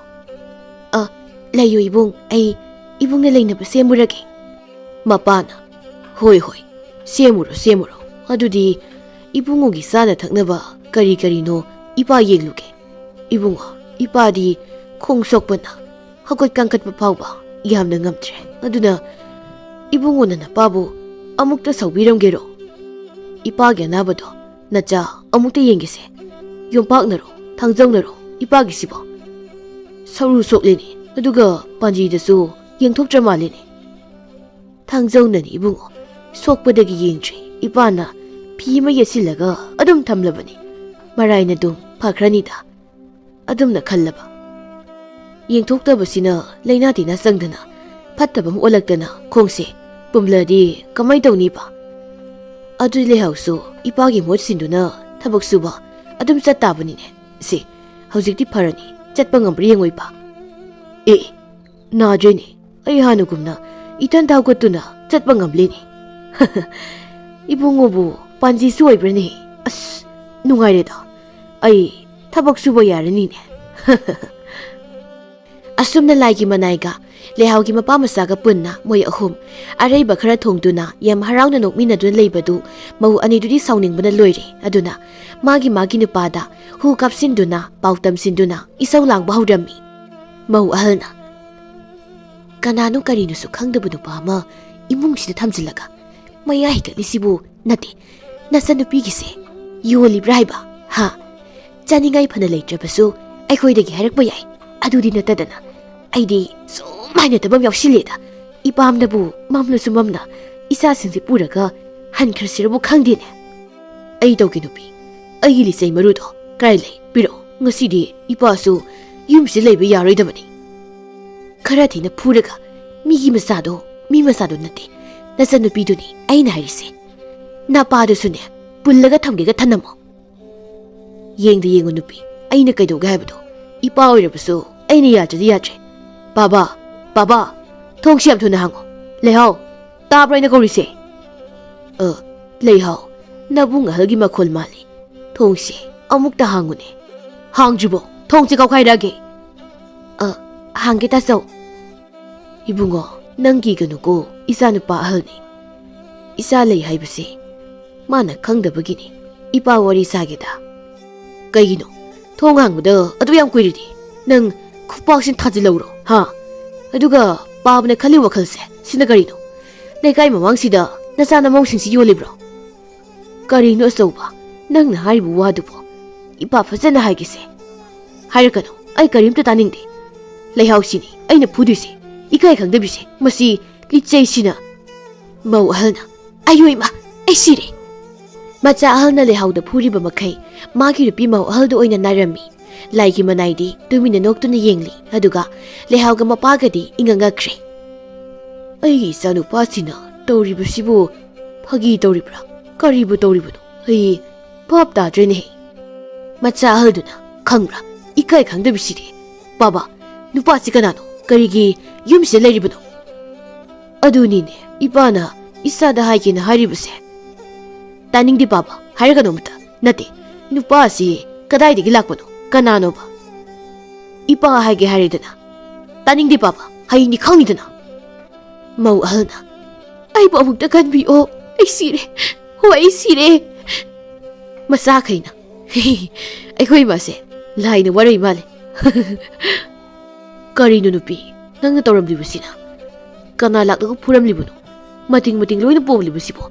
ꯑ, ꯂꯩꯌꯨ ꯏꯕꯨꯡ, ꯑꯩ ꯏꯕꯨꯡꯅ ꯂꯩꯅꯕ ꯁꯦꯝꯃꯨꯔꯒꯦ꯫ ꯃꯄꯥꯅ, "ꯍꯣꯏ, ꯍꯣꯏ, ꯁꯦꯝꯃꯨꯔꯣ, ꯁꯦꯝꯃꯨꯔꯣ꯫ ꯑꯗꯨꯗꯤ ꯏꯕꯨꯡꯉꯣꯒꯤ ꯆꯥꯅ ꯊꯛꯅꯕ ꯀꯔꯤ ꯀꯔꯤꯅꯣ ꯏꯄꯥ ꯌꯦꯡꯂꯨꯒꯦ꯫ ꯏꯕꯨꯡꯉꯣ, ꯏꯄꯥꯗꯤ ꯈꯣꯡ ꯁꯣꯛꯄꯅ ꯍꯧꯒꯠ ꯀꯥꯡꯈꯠꯄ ꯐꯥꯎꯕ ꯌꯥꯝꯅ ꯉꯝꯗ꯭ꯔꯦ꯫ ꯑꯗꯨꯅ ꯏꯕꯨꯡꯉꯣꯅ ꯅꯄꯥꯕꯨ ꯑꯃꯨꯛꯇ ꯁꯧꯕꯤꯔꯝꯒꯦꯔꯣ? ꯏꯄꯥꯒꯤ ꯑꯅꯥꯕꯗꯣ ꯅꯆꯥ ꯑꯃꯨꯛꯇ ꯌꯦꯡꯒꯦꯁꯦ꯫ ꯌꯣꯝꯄꯥꯛꯅꯔꯣ, ꯊꯥꯡꯖꯧꯅꯔꯣ ꯏꯄꯥꯒꯤꯁꯤꯕꯣ? ꯁꯔꯨ ꯁꯣꯛꯂꯦꯅꯦ, ꯑꯗꯨꯒ ꯄꯥꯟꯖꯤꯗꯁꯨ ꯌꯦꯡꯊꯣꯛꯇ꯭ꯔ ꯃꯥꯜꯂꯦꯅꯦ꯫" "ꯊꯥꯡꯖꯧꯅꯅꯤ ꯏꯕꯨꯡꯉꯣ, ꯁꯣꯛꯄꯗꯒꯤ ꯌꯦꯡꯗ꯭ꯔꯤ꯫ ꯏꯄꯥꯅ ꯐꯤ ꯑꯃ ꯌꯦꯠꯁꯤꯜꯂꯒ ꯑꯗꯨꯝ ꯊꯝꯂꯕꯅꯤ꯫ ꯃꯔꯥꯏꯅ ꯑꯗꯨꯝ ꯐꯈ꯭ꯔꯅꯤꯗ꯫ ꯑꯗꯨꯝꯅ ꯈꯜꯂꯕ꯫ ꯌꯦꯡꯊꯣꯛꯇꯕꯁꯤꯅ ꯂꯩꯅꯥ ꯇꯤꯟꯅꯥ ꯆꯪꯗꯅ ꯐꯠꯇꯕ ꯑꯃ ꯑꯣꯜꯂꯛꯇꯅ ꯈꯣꯡꯁꯦ ꯄꯨꯝꯂꯗꯤ ꯀꯃꯥꯏ ꯇꯧꯅꯤꯕ? ꯑꯗꯨꯗꯤ ꯂꯩꯍꯥꯎꯁꯨ ꯏꯄꯥꯒꯤ ꯃꯍꯨꯠ ꯁꯤꯟꯗꯨꯅ ꯊꯕꯛ ꯁꯨꯕ ꯑꯗꯨꯝ ꯆꯠ ꯇꯥꯕꯅꯤꯅꯦ꯫ ꯁꯤ ꯍꯧꯖꯤꯛꯇꯤ ꯐꯔꯅꯤ, ꯆꯠꯄ ꯉꯝꯕ꯭ꯔꯥ ꯌꯦꯡꯉꯣ ꯏꯄꯥ꯫ ꯑꯦ, ꯅꯥꯗ꯭ꯔꯦꯅꯦ꯫ ꯑꯩ ꯍꯥꯟꯅꯒꯨꯝꯅ ꯏꯊꯟꯇ ꯍꯧꯒꯠꯇꯨꯅ ꯆꯠꯄ ꯉꯝꯂꯦꯅꯦ꯫ ꯏꯕꯨꯡꯉꯣꯕꯨ ꯄꯥꯟꯖꯤꯁꯨ ꯑꯣꯏꯕ꯭ꯔꯅꯦ? ꯑꯁ, ꯅꯨꯡꯉꯥꯏꯔꯦꯗ꯫ ꯑꯩ ꯊꯕꯛ ꯁꯨꯕ ꯌꯥꯔꯅꯤꯅꯦ꯫ ꯑꯁꯨꯝꯅ ꯂꯥꯏꯒꯤ ꯃꯅꯥꯏꯒ ꯂꯩꯍꯥꯎꯒꯤ ꯃꯄꯥ ꯃꯆꯥꯒ ꯄꯨꯟꯅ ꯃꯣꯏ ꯑꯍꯨꯝ ꯑꯔꯩꯕ ꯈꯔ ꯊꯣꯡꯗꯨꯅ ꯌꯥꯝ ꯍꯔꯥꯎꯅ ꯅꯣꯛꯃꯤꯟꯅꯗꯨꯅ ꯂꯩꯕꯗꯨ ꯃꯧ ꯑꯅꯤꯗꯨꯗꯤ ꯁꯥꯎꯅꯤꯡꯕꯅ ꯂꯣꯏꯔꯦ꯫ ꯑꯗꯨꯅ ꯃꯥꯒꯤ ꯃꯥꯒꯤ ꯅꯨꯄꯥꯗ ꯍꯨ ꯀꯥꯞꯁꯤꯟꯗꯨꯅ ꯄꯥꯎ ꯇꯝꯁꯤꯟꯗꯨꯅ ꯏꯁꯧ ꯂꯥꯡꯕ ꯍꯧꯔꯝꯃꯤ꯫ ꯃꯧ ꯑꯍꯜꯅ, "ꯀꯅꯥꯅꯣ ꯀꯔꯤꯅꯣꯁꯨ ꯈꯪꯗꯕ ꯅꯨꯄꯥ ꯑꯃ ꯏꯃꯨꯡꯁꯤꯗ ꯊꯝꯖꯤꯜꯂꯒ ꯃꯌꯥ ꯍꯤꯒꯠꯂꯤꯁꯤꯕꯨ? ꯅꯠꯇꯦ, ꯅꯆꯟꯅꯨꯄꯤꯒꯤꯁꯦ ꯌꯣꯜꯂꯤꯕ꯭ꯔꯥ ꯍꯥꯏꯕ? ꯍꯥ? ꯆꯥꯅꯤꯡꯉꯥꯏ ꯐꯅ ꯂꯩꯇ꯭ꯔꯕꯁꯨ ꯑꯩꯈꯣꯏꯗꯒꯤ ꯍꯥꯏꯔꯛꯄ ꯌꯥꯏ꯫ ꯑꯗꯨꯗꯤ ꯅꯠꯇꯗꯅ ꯑꯩꯗꯤ ꯁꯨꯝ ꯍꯥꯏꯅꯗꯕ ꯑꯃ ꯌꯥꯎꯁꯤꯜꯂꯦꯗ꯫ ꯏꯄꯥꯝꯅꯕꯨ ꯃꯝꯂꯁꯨ ꯃꯝꯅ ꯏꯆꯥꯁꯤꯡꯁꯦ ꯄꯨꯔꯒ ꯍꯟꯈ꯭ꯔꯁꯤꯔꯕꯨ ꯈꯪꯗꯦꯅꯦ꯫ ꯑꯩ ꯇꯧꯒꯦ ꯅꯨꯄꯤ, ꯑꯩꯒꯤ ꯂꯤꯆꯩ ꯃꯔꯨꯗꯣ ꯀꯥꯏ ꯂꯩ? ꯄꯤꯔꯛꯑꯣ, ꯉꯁꯤꯗꯤ ꯏꯄꯥꯁꯨ ꯌꯨꯝꯁꯤꯗ ꯂꯩꯕ ꯌꯥꯔꯣꯏꯗꯕꯅꯤ꯫ ꯈꯔ ꯊꯤꯅ ꯐꯨꯔꯒ ꯃꯤꯒꯤ ꯃꯆꯥꯗꯣ ꯃꯤ ꯃꯆꯥꯗꯣ ꯅꯠꯇꯦ, ꯅꯆꯟꯅꯨꯄꯤꯗꯨꯅꯤ ꯑꯩꯅ ꯍꯥꯏꯔꯤꯁꯦ꯫ ꯅꯄꯥꯗꯨꯁꯨꯅꯦ ꯄꯨꯜꯂꯒ ꯊꯝꯒꯦꯒ ꯊꯅꯝꯃꯣ꯫ ꯌꯦꯡꯗ ꯌꯦꯡꯉꯨ ꯅꯨꯄꯤ, ꯑꯩꯅ ꯀꯩꯗꯧꯒꯦ ꯍꯥꯏꯕꯗꯣ ꯏꯄꯥ ꯑꯣꯏꯔꯕꯁꯨ ꯑꯩꯅ ꯌꯥꯗ꯭ꯔꯗꯤ ꯌꯥꯗ꯭ꯔꯦ꯫ ꯕꯥꯕꯥ, ꯕꯥꯕꯥ, ꯊꯣꯡꯁꯤ ꯌꯥꯝ ꯊꯨꯅ ꯍꯥꯡꯉꯣ꯫ ꯂꯩꯍꯥꯎ, ꯇꯥꯕ꯭ꯔꯣ ꯑꯩꯅ ꯀꯧꯔꯤꯁꯦ? ꯑ, ꯂꯩꯍꯥꯎ, ꯅꯕꯨꯡ ꯑꯍꯜꯒꯤ ꯃꯈꯣꯜ ꯃꯥꯜꯂꯤ꯫ ꯊꯣꯡꯁꯦ ꯑꯃꯨꯛꯇ ꯍꯥꯡꯉꯨꯅꯦ꯫ ꯍꯥꯡꯗ꯭ꯔꯤꯕꯣ? ꯊꯣꯡꯁꯦ ꯀꯥꯎꯈꯥꯏꯔꯛꯑꯒꯦ꯫ ꯑ, ꯍꯥꯡꯒꯦ ꯇꯥꯆꯧ꯫ ꯏꯕꯨꯡꯉꯣ, ꯅꯪ ꯀꯤꯒꯅꯨꯀꯣ, ꯏꯆꯥ ꯅꯨꯄꯥ ꯑꯍꯜꯅꯤ꯫ ꯏꯆꯥ ꯂꯩ ꯍꯥꯏꯕꯁꯦ ꯃꯥꯅ ꯈꯪꯗꯕꯒꯤꯅꯤ꯫ ꯏꯄꯥ ꯋꯥꯔꯤ ꯁꯥꯒꯦꯗ꯫ ꯀꯩꯒꯤꯅꯣ? ꯊꯣꯡ ꯍꯥꯡꯕꯗ ꯑꯗꯨ ꯌꯥꯝ ꯀꯨꯏꯔꯤꯗꯤ꯫ ꯅꯪ ꯈꯨꯄꯥꯛꯁꯤꯅ ꯊꯥꯖꯤꯜꯍꯧꯔꯣ, ꯍꯥ? ꯑꯗꯨꯒ ꯄꯥꯕꯅ ꯈꯜꯂꯤ ꯋꯥꯈꯜꯁꯦ ꯁꯤꯅ ꯀꯔꯤꯅꯣ? ꯂꯩꯀꯥꯏ ꯃꯃꯥꯡꯁꯤꯗ ꯅꯆꯥ ꯅꯃꯧꯁꯤꯡꯁꯤ ꯌꯣꯜꯂꯤꯕ꯭ꯔꯣ? ꯀꯔꯤꯅꯣ ꯑꯆꯧꯕ? ꯅꯪꯅ ꯍꯥꯏꯔꯤꯕ ꯋꯥꯗꯨꯕꯣ? ꯏꯄꯥ ꯐꯖꯅ ꯍꯥꯏꯒꯦꯁꯦ꯫ ꯍꯥꯏꯔꯛꯀꯅꯨ, ꯑꯩ ꯀꯔꯤꯝꯇ ꯇꯥꯅꯤꯡꯗꯦ꯫ ꯂꯩꯍꯥꯎꯁꯤꯅꯤ ꯑꯩꯅ ꯐꯨꯗꯣꯏꯁꯦ, ꯏꯀꯥꯏ ꯈꯪꯗꯕꯤꯁꯦ꯫ ꯃꯁꯤ ꯂꯤꯆꯩꯁꯤꯅ꯫ ꯃꯧ ꯑꯍꯜꯅ, "ꯑꯌꯣ ꯏꯃꯥ, ꯑꯩ ꯁꯤꯔꯦ!" ꯃꯆꯥ ꯑꯍꯜꯅ ꯂꯩꯍꯥꯎꯗ ꯐꯨꯔꯤꯕ ꯃꯈꯩ ꯃꯥꯒꯤ ꯅꯨꯄꯤ ꯃꯧ ꯑꯍꯜꯗꯨ ꯑꯣꯏꯅ ꯅꯥꯔꯝꯃꯤ꯫ ꯂꯥꯏꯒꯤ ꯃꯅꯥꯏꯗꯤ ꯇꯨꯃꯤꯟꯅ ꯅꯣꯛꯇꯨꯅ ꯌꯦꯡꯂꯤ, ꯑꯗꯨꯒ ꯂꯩꯍꯥꯎꯒ ꯃꯄꯥꯒꯗꯤ ꯏꯉꯛ ꯉꯛꯈ꯭ꯔꯦ꯫ "ꯑꯩꯒꯤ ꯏꯆꯥꯅꯨꯄꯥꯁꯤꯅ ꯇꯧꯔꯤꯕꯁꯤꯕꯨ ꯐꯥꯒꯤ ꯇꯧꯔꯤꯕ꯭ꯔꯥ? ꯀꯔꯤꯕꯨ ꯇꯧꯔꯤꯕꯅꯣ? ꯑꯩ ꯚꯥꯞ ꯇꯥꯗ꯭ꯔꯦꯅꯦꯍꯦ꯫" ꯃꯆꯥ ꯑꯍꯜꯗꯨꯅ, "ꯈꯪꯕ꯭ꯔꯥ? ꯏꯀꯥꯏ ꯈꯪꯗꯕꯤꯁꯤꯗꯤ꯫ ꯕꯥꯕꯥ, ꯅꯨꯄꯥꯁꯤ ꯀꯅꯥꯅꯣ? ꯀꯔꯤꯒꯤ ꯌꯨꯝꯁꯤꯗ ꯂꯩꯔꯤꯕꯅꯣ?" "ꯑꯗꯨꯅꯤꯅꯦ ꯏꯄꯥꯅ ꯏꯆꯥꯗ ꯍꯥꯏꯒꯦꯅ ꯍꯥꯏꯔꯤꯕꯁꯦ꯫" "ꯇꯥꯅꯤꯡꯗꯦ ꯕꯥꯕꯥ, ꯍꯥꯏꯔꯒꯅꯨ ꯑꯃꯇ꯫ ꯅꯠꯇꯦ, ꯅꯨꯄꯥ ꯑꯁꯤ ꯀꯗꯥꯏꯗꯒꯤ ꯂꯥꯛꯄꯅꯣ? ꯀꯅꯥꯅꯣꯕ?" "ꯏꯄꯥ ꯍꯥꯏꯒꯦ ꯍꯥꯏꯔꯦꯗꯅ꯫" "ꯇꯥꯅꯤꯡꯗꯦ ꯕꯥꯕꯥ, ꯍꯌꯦꯡꯗꯤ ꯈꯪꯅꯤꯗꯅ꯫" ꯃꯧ ꯑꯍꯜꯅ, "ꯑꯩꯕꯨ ꯑꯃꯨꯛꯇ ꯀꯟꯕꯤꯌꯣ, ꯑꯩ ꯁꯤꯔꯦ, ꯍꯣ ꯑꯩ ꯁꯤꯔꯦ꯫" ꯃꯆꯥꯈꯩꯅ, "ꯑꯩꯈꯣꯏ ꯏꯃꯥꯁꯦ ꯂꯥꯏꯅ ꯋꯥꯔꯩ ꯃꯥꯜꯂꯦ꯫" "ꯀꯔꯤꯅꯣ ꯅꯨꯄꯤ, ꯅꯪꯅ ꯇꯧꯔꯝꯂꯤꯕꯁꯤꯅ? ꯀꯅꯥ ꯂꯥꯛꯂꯒ ꯐꯨꯔꯝꯂꯤꯕꯅꯣ? ꯃꯇꯤꯡ ꯃꯇꯤꯡ ꯂꯣꯏꯅ ꯄꯣꯝꯂꯤꯕꯁꯤꯕꯣ?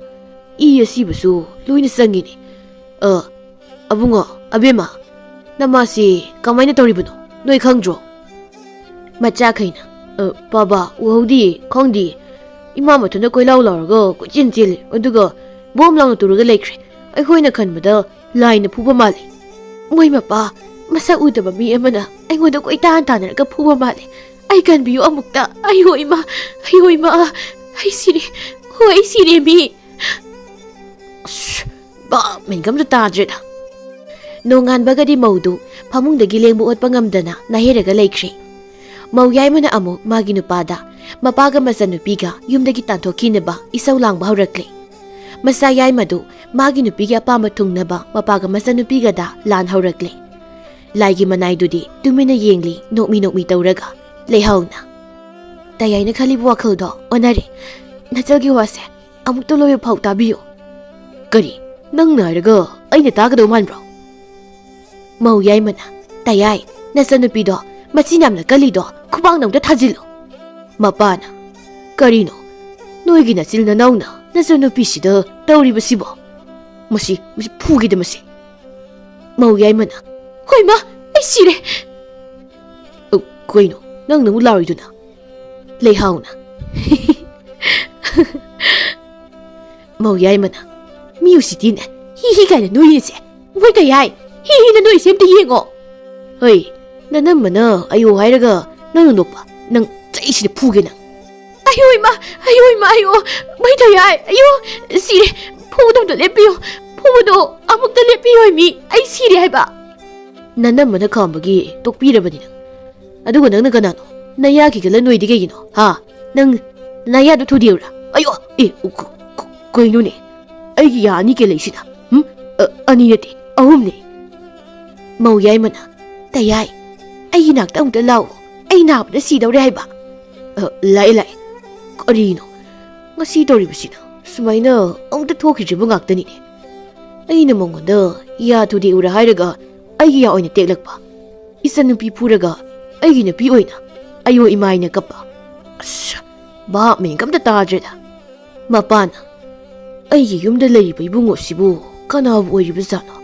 ꯏ ꯑꯁꯤꯕꯁꯨ ꯂꯣꯏꯅ ꯆꯪꯉꯤꯅꯦ꯫ ꯑ, ꯑꯕꯨꯡꯉꯣ, ꯑꯕꯦꯝꯃ, ꯅꯃꯥꯁꯤ ꯀꯃꯥꯏꯅ ꯇꯧꯔꯤꯕꯅꯣ? ꯅꯣꯏ ꯈꯪꯗ꯭ꯔꯣ?" ꯃꯆꯥꯈꯩꯅ, "ꯑ, ꯕꯥꯕꯥ, ꯎꯍꯧꯗꯤꯌꯦ, ꯈꯪꯗꯤꯌꯦ꯫ ꯏꯃꯥ ꯃꯊꯟꯇ ꯀꯣꯏꯂꯥꯎ ꯂꯥꯎꯔꯒ ꯀꯣꯏꯆꯦꯟ ꯆꯦꯜꯂꯤ, ꯑꯗꯨꯒ ꯕꯣꯝ ꯂꯥꯎꯅ ꯇꯨꯔꯒ ꯂꯩꯈ꯭ꯔꯦ꯫ ꯑꯩꯈꯣꯏꯅ ꯈꯟꯕꯗ ꯂꯥꯏꯅ ꯐꯨꯕ ꯃꯥꯜꯂꯤ꯫" "ꯃꯣꯏ ꯃꯄꯥ, ꯃꯁꯛ ꯎꯗꯕ ꯃꯤ ꯑꯃꯅ ꯑꯩꯉꯣꯟꯗ ꯀꯣꯏꯇꯥꯟ ꯇꯥꯟꯅꯔꯒ ꯐꯨꯕ ꯃꯥꯜꯂꯤ꯫ ꯑꯩ ꯀꯟꯕꯤꯌꯨ ꯑꯃꯨꯛꯇ꯫ ꯑꯩꯌꯣ ꯏꯃꯥ, ꯑꯩꯌꯣ ꯏꯃꯥ, ꯑꯩ ꯁꯤꯔꯦ, ꯍꯣ ꯑꯩ ꯁꯤꯔꯦ ꯃꯤ꯫" ꯑꯁ, ꯚꯥꯞ ꯃꯦꯟꯒ ꯑꯝꯇ ꯇꯥꯗ꯭ꯔꯦꯗ꯫ ꯅꯣꯡꯉꯥꯟꯕꯒꯗꯤ ꯃꯧꯗꯨ ꯐꯃꯨꯡꯗꯒꯤ ꯂꯦꯡꯕ ꯑꯣꯠꯄ ꯉꯝꯗꯅ ꯅꯥꯍꯦꯔꯒ ꯂꯩꯈ꯭ꯔꯦ꯫ ꯃꯧ ꯌꯥꯏꯃꯅ ꯑꯃꯨꯛ ꯃꯥꯒꯤ ꯅꯨꯄꯥꯗ ꯃꯄꯥꯒ ꯃꯆꯟꯅꯨꯄꯤꯒ ꯌꯨꯝꯗꯒꯤ ꯇꯥꯟꯊꯣꯛꯈꯤꯅꯕ ꯏꯁꯧ ꯂꯥꯡꯕ ꯍꯧꯔꯛꯂꯦ꯫ ꯃꯆꯥ ꯌꯥꯏꯃꯗꯨ ꯃꯥꯒꯤ ꯅꯨꯄꯤꯒꯤ ꯑꯄꯥꯝꯕ ꯊꯨꯡꯅꯕ ꯃꯄꯥꯒ ꯃꯆꯟꯅꯨꯄꯤꯒꯗ ꯂꯥꯟ ꯍꯧꯔꯛꯂꯦ꯫ ꯂꯥꯏꯒꯤ ꯃꯅꯥꯏꯗꯨꯗꯤ ꯇꯨꯃꯤꯟꯅ ꯌꯦꯡꯂꯤ, ꯅꯣꯛꯃꯤ ꯅꯣꯛꯃꯤ ꯇꯧꯔꯒ꯫ ꯂꯩꯍꯥꯎꯅ, "ꯇꯌꯥꯏꯅ ꯈꯜꯂꯤꯕ ꯋꯥꯈꯜꯗꯣ ꯑꯣꯟꯅꯔꯦ꯫ ꯅꯆꯜꯒꯤ ꯋꯥꯁꯦ ꯑꯃꯨꯛꯇ ꯂꯣꯏꯕ ꯐꯥꯎ ꯇꯥꯕꯤꯌꯨ꯫" "ꯀꯔꯤ? ꯅꯪꯅ ꯍꯥꯏꯔꯒ ꯑꯩꯅ ꯇꯥꯒꯗꯧ ꯃꯥꯟꯕ꯭ꯔꯣ?" ꯃꯧ ꯌꯥꯏꯃꯅ, "ꯇꯌꯥꯏ, ꯅꯆꯟꯅꯨꯄꯤꯗꯣ ꯃꯆꯤꯟ ꯌꯥꯝꯅ ꯀꯜꯂꯤꯗꯣ ꯈꯨꯕꯥꯡꯗ ꯑꯝꯇ ꯊꯥꯖꯤꯜꯂꯨ꯫" ꯃꯄꯥꯅ, "ꯀꯔꯤꯅꯣ? ꯅꯣꯏꯒꯤ ꯅꯆꯤꯜ ꯅꯅꯥꯎꯅ ꯅꯆꯟꯅꯨꯄꯤꯁꯤꯗ ꯇꯧꯔꯤꯕꯁꯤꯕꯣ? ꯃꯁꯤ, ꯃꯁꯤ ꯐꯨꯒꯦꯗ ꯃꯁꯤ꯫" ꯃꯧ ꯌꯥꯏꯃꯅ, "ꯍꯣꯏ ꯃꯥ, ꯑꯩ ꯁꯤꯔꯦ꯫" "ꯑ, ꯀꯩꯅꯣ ꯅꯪꯅ ꯑꯃꯨꯛ ꯂꯥꯎꯔꯤꯗꯨꯅ?" ꯂꯩꯍꯥꯎꯅ꯫ ꯃꯧ ꯌꯥꯏꯃꯅ, "ꯃꯤ ꯎꯁꯤꯠꯇꯤꯅꯦ, ꯍꯤ ꯍꯤ ꯀꯥꯏꯅ ꯅꯣꯏꯔꯤꯁꯦ꯫ ꯃꯣꯏ ꯀꯩ ꯍꯥꯏ? ꯍꯤ ꯍꯤꯅ ꯅꯣꯏꯁꯦ ꯑꯝꯇ ꯌꯦꯡꯉꯣ꯫ ꯍꯣꯏ, ꯅꯅꯝꯃꯅ ꯑꯌꯣ ꯍꯥꯏꯔꯒ ꯅꯪꯅ ꯅꯣꯛꯄ꯫ ꯅꯪ ꯆꯩꯁꯤꯗ ꯐꯨꯒꯦ ꯅꯪ꯫ ꯑꯌꯣ ꯏꯃꯥ, ꯑꯌꯣ ꯏꯃꯥ, ꯑꯌꯣ꯫ ꯃꯣꯏ ꯀꯩ ꯍꯥꯏ? ꯑꯌꯣ, ꯁꯤꯔꯦ꯫ ꯐꯨꯕꯗꯣ ꯑꯝꯇ ꯂꯦꯞꯄꯤꯌꯣ꯫ ꯐꯨꯕꯗꯣ ꯑꯃꯨꯛꯇ ꯂꯦꯞꯄꯤꯌꯣ ꯃꯤ꯫ ꯑꯩ ꯁꯤꯔꯦ ꯍꯥꯏꯕ꯫ ꯅꯅꯝꯃꯅ ꯈꯥꯝꯕꯒꯤ ꯇꯣꯛꯄꯤꯔꯕꯅꯤ ꯅꯪ꯫ ꯑꯗꯨꯒ ꯅꯪꯅ ꯀꯅꯥꯅꯣ? ꯅꯌꯥ ꯈꯤꯒꯠꯂ ꯅꯣꯏꯗꯤ ꯀꯩꯒꯤꯅꯣ? ꯍꯥ? ꯅꯪ ꯅꯌꯥꯗꯣ ꯊꯨꯗꯦꯛꯎꯔꯥ? ꯑꯌꯣ! ꯑꯦ, ꯎ, ꯀ-, ꯀ-, ꯀꯩꯅꯣꯅꯦ? ꯑꯩꯒꯤ ꯌꯥ ꯑꯅꯤ ꯀꯦꯜꯂꯛꯏꯁꯤꯅ? ꯍꯨꯝ? ꯑ, ꯑꯅꯤ ꯅꯠꯇꯦ, ꯑꯍꯨꯝꯅꯦ꯫ ꯃꯧ ꯌꯥꯏꯃꯅ, "ꯇꯌꯥꯏ, ꯑꯩꯒꯤ ꯅꯥꯛꯇ ꯑꯃꯨꯛꯇ ꯂꯥꯛꯑꯣ꯫ ꯑꯩ ꯅꯥꯕꯗ ꯁꯤꯗꯧꯔꯦ ꯍꯥꯏꯕ꯫" "ꯑ, ꯂꯥꯛꯑꯦ, ꯂꯥꯛꯑꯦ꯫ ꯀꯔꯤꯅꯣ? ꯉꯁꯤ ꯇꯧꯔꯤꯕꯁꯤꯅ ꯁꯨꯃꯥꯏꯅ ꯑꯃꯨꯛꯇ ꯊꯣꯛꯈꯤꯗ꯭ꯔꯤꯕ ꯉꯥꯛꯇꯅꯤꯅꯦ꯫ ꯑꯩꯅ ꯃꯉꯣꯟꯗ ꯌꯥ ꯊꯨꯗꯦꯛꯎꯔꯥ ꯍꯥꯏꯔꯒ ꯑꯩꯒꯤ ꯌꯥ ꯑꯣꯏꯅ ꯇꯦꯛꯂꯛꯄ꯫ ꯏꯆꯟꯅꯨꯄꯤ ꯐꯨꯔꯒ ꯑꯩꯒꯤ ꯅꯨꯄꯤ ꯑꯣꯏꯅ ꯑꯌꯣ ꯏꯃꯥꯏꯅ ꯀꯞꯄ꯫ ꯑꯁ, ꯚꯥꯞ ꯃꯦꯟꯒ ꯑꯝꯇ ꯇꯥꯗ꯭ꯔꯦꯗ꯫" ꯃꯄꯥꯅ, "ꯑꯩꯒꯤ ꯌꯨꯝꯗ ꯂꯩꯔꯤꯕ ꯏꯕꯨꯡꯉꯣꯁꯤꯕꯨ ꯀꯅꯥꯕꯨ ꯑꯣꯏꯔꯤꯕꯖꯥꯠꯅꯣ?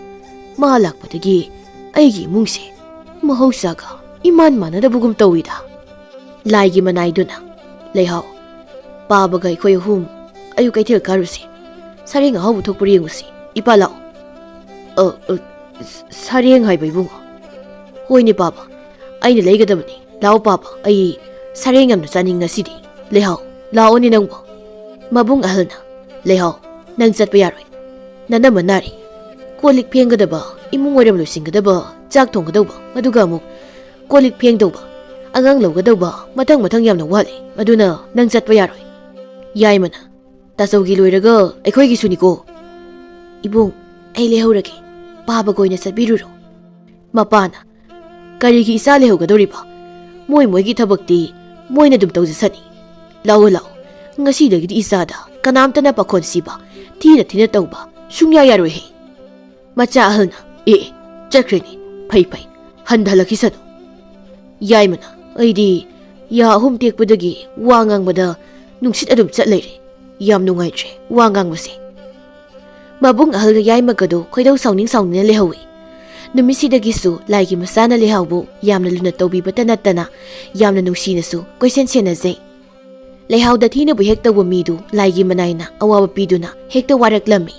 ꯃꯥ ꯂꯥꯛꯄꯗꯒꯤ ꯑꯩꯒꯤ ꯏꯃꯨꯡꯁꯦ ꯃꯍꯧꯁꯥꯒ ꯏꯃꯥꯟ ꯃꯥꯟꯅꯗꯕꯒꯨꯝ ꯇꯧꯏꯗ꯫" ꯂꯥꯏꯒꯤ ꯃꯅꯥꯏꯗꯨꯅ, "ꯂꯩꯍꯥꯎ, ꯄꯥꯕꯒ ꯑꯩꯈꯣꯏ ꯑꯍꯨꯝ ꯑꯌꯨꯛ ꯀꯩꯊꯦꯜ ꯀꯥꯔꯨꯁꯤ꯫ ꯁꯔꯦꯡ ꯑꯍꯥꯎꯕ ꯊꯣꯛꯄ꯭ꯔꯥ ꯌꯦꯡꯉꯨꯁꯤ꯫ ꯏꯄꯥ ꯂꯥꯛꯑꯣ꯫" "ꯑ, ꯑ, ꯁ-, ꯁꯔꯦꯡ ꯍꯥꯏꯕ ꯏꯕꯨꯡꯉꯣ?" "ꯍꯣꯏꯅꯦ ꯄꯥꯕ, ꯑꯩꯅ ꯂꯩꯒꯗꯕꯅꯤ꯫ ꯂꯥꯛꯑꯣ ꯄꯥꯕ, ꯑꯩ ꯁꯔꯦꯡ ꯌꯥꯝꯅ ꯆꯥꯅꯤꯡ ꯉꯁꯤꯗꯤ꯫ ꯂꯩꯍꯥꯎ, ꯂꯥꯛꯑꯣꯅꯦ ꯅꯪꯕꯣ꯫" ꯃꯕꯨꯡ ꯑꯍꯜꯅ, "ꯂꯩꯍꯥꯎ, ꯅꯪ ꯆꯠꯄ ꯌꯥꯔꯣꯏ꯫ ꯅꯅꯝꯃ ꯅꯥꯔꯤ꯫ ꯀꯣꯜ ꯂꯤꯛ ꯐꯦꯡꯒꯗꯕ, ꯏꯃꯨꯡ ꯋꯥꯏꯔꯝ ꯂꯣꯏꯁꯤꯟꯒꯗꯕ, ꯆꯥꯛ ꯊꯣꯡꯒꯗꯧꯕ, ꯑꯗꯨꯒ ꯑꯃꯨꯛ ꯀꯣꯜ ꯂꯤꯛ ꯐꯦꯡꯗꯧꯕ, ꯑꯉꯥꯡ ꯂꯧꯒꯗꯧꯕ, ꯃꯊꯪ ꯃꯊꯪ ꯌꯥꯝꯅ ꯋꯥꯠꯂꯤ꯫ ꯑꯗꯨꯅ ꯅꯪ ꯆꯠꯄ ꯌꯥꯔꯣꯏ꯫" ꯌꯥꯏꯃꯅ, "ꯇꯥꯆꯧꯒꯤ ꯂꯣꯏꯔꯒ ꯑꯩꯈꯣꯏꯒꯤꯁꯨꯅꯤꯀꯣ꯫" "ꯏꯕꯨꯡ, ꯑꯩ ꯂꯩꯍꯧꯔꯒꯦ꯫ ꯄꯥꯕꯒ ꯑꯣꯏꯅ ꯆꯠꯄꯤꯔꯨꯔꯣ꯫" ꯃꯄꯥꯅ, "ꯀꯔꯤꯒꯤ ꯏꯆꯥ ꯂꯩꯍꯧꯒꯗꯧꯔꯤꯕ? ꯃꯣꯏ ꯃꯣꯏꯒꯤ ꯊꯕꯛꯇꯤ ꯃꯣꯏꯅ ꯑꯗꯨꯝ ꯇꯧꯖꯁꯅꯤ꯫ ꯂꯥꯛꯑꯣ, ꯂꯥꯛꯑꯣ, ꯉꯁꯤꯗꯒꯤꯗꯤ ꯏꯆꯥꯗ ꯀꯅꯥꯝꯇꯅ ꯄꯥꯈꯣꯟ ꯁꯤꯕ, ꯊꯤꯅ ꯊꯤꯅ ꯇꯧꯕ ꯁꯨꯡꯌꯥ ꯌꯥꯔꯣꯏꯍꯦ꯫" ꯃꯆꯥ ꯑꯍꯜꯅ, "ꯑꯦ, ꯑꯦ, ꯆꯠꯈ꯭ꯔꯦꯅꯦ꯫ ꯐꯩ, ꯐꯩ, ꯍꯟꯊꯍꯜꯂꯛꯈꯤꯁꯅꯨ꯫" ꯌꯥꯏꯃꯅ, "ꯑꯩꯗꯤ ꯌꯥ ꯑꯍꯨꯝ ꯇꯦꯛꯄꯗꯒꯤ ꯋꯥ ꯉꯥꯡꯕꯗ ꯅꯨꯡꯁꯤꯠ ꯑꯗꯨꯝ ꯆꯠ ꯂꯩꯔꯦ꯫ ꯌꯥꯝ ꯅꯨꯡꯉꯥꯏꯇ꯭ꯔꯦ ꯋꯥ ꯉꯥꯡꯕꯁꯦ꯫" ꯃꯕꯨꯡ ꯑꯍꯜꯒ ꯌꯥꯏꯃꯒꯗꯣ ꯈꯣꯏꯗꯧ ꯁꯥꯎꯅꯤꯡ ꯁꯥꯎꯅꯤꯡꯅ ꯂꯩꯍꯧꯏ꯫ ꯅꯨꯃꯤꯠꯁꯤꯗꯒꯤꯁꯨ ꯂꯥꯏꯒꯤ ꯃꯆꯥꯅ ꯂꯩꯍꯥꯎꯕꯨ ꯌꯥꯝꯅ ꯂꯨꯅ ꯇꯧꯕꯤꯕꯇ ꯅꯠꯇꯅ ꯌꯥꯝꯅ ꯅꯨꯡꯁꯤꯅꯁꯨ ꯀꯣꯏꯁꯦꯟ ꯁꯦꯟꯅꯖꯩ꯫ ꯂꯩꯍꯥꯎꯗ ꯊꯤꯅꯕꯨ ꯍꯦꯛ ꯇꯧꯕ ꯃꯤꯗꯨ ꯂꯥꯏꯒꯤ ꯃꯅꯥꯏꯅ ꯑꯋꯥꯕ ꯄꯤꯗꯨꯅ ꯍꯦꯛꯇ ꯋꯥꯔꯛꯂꯝꯃꯤ꯫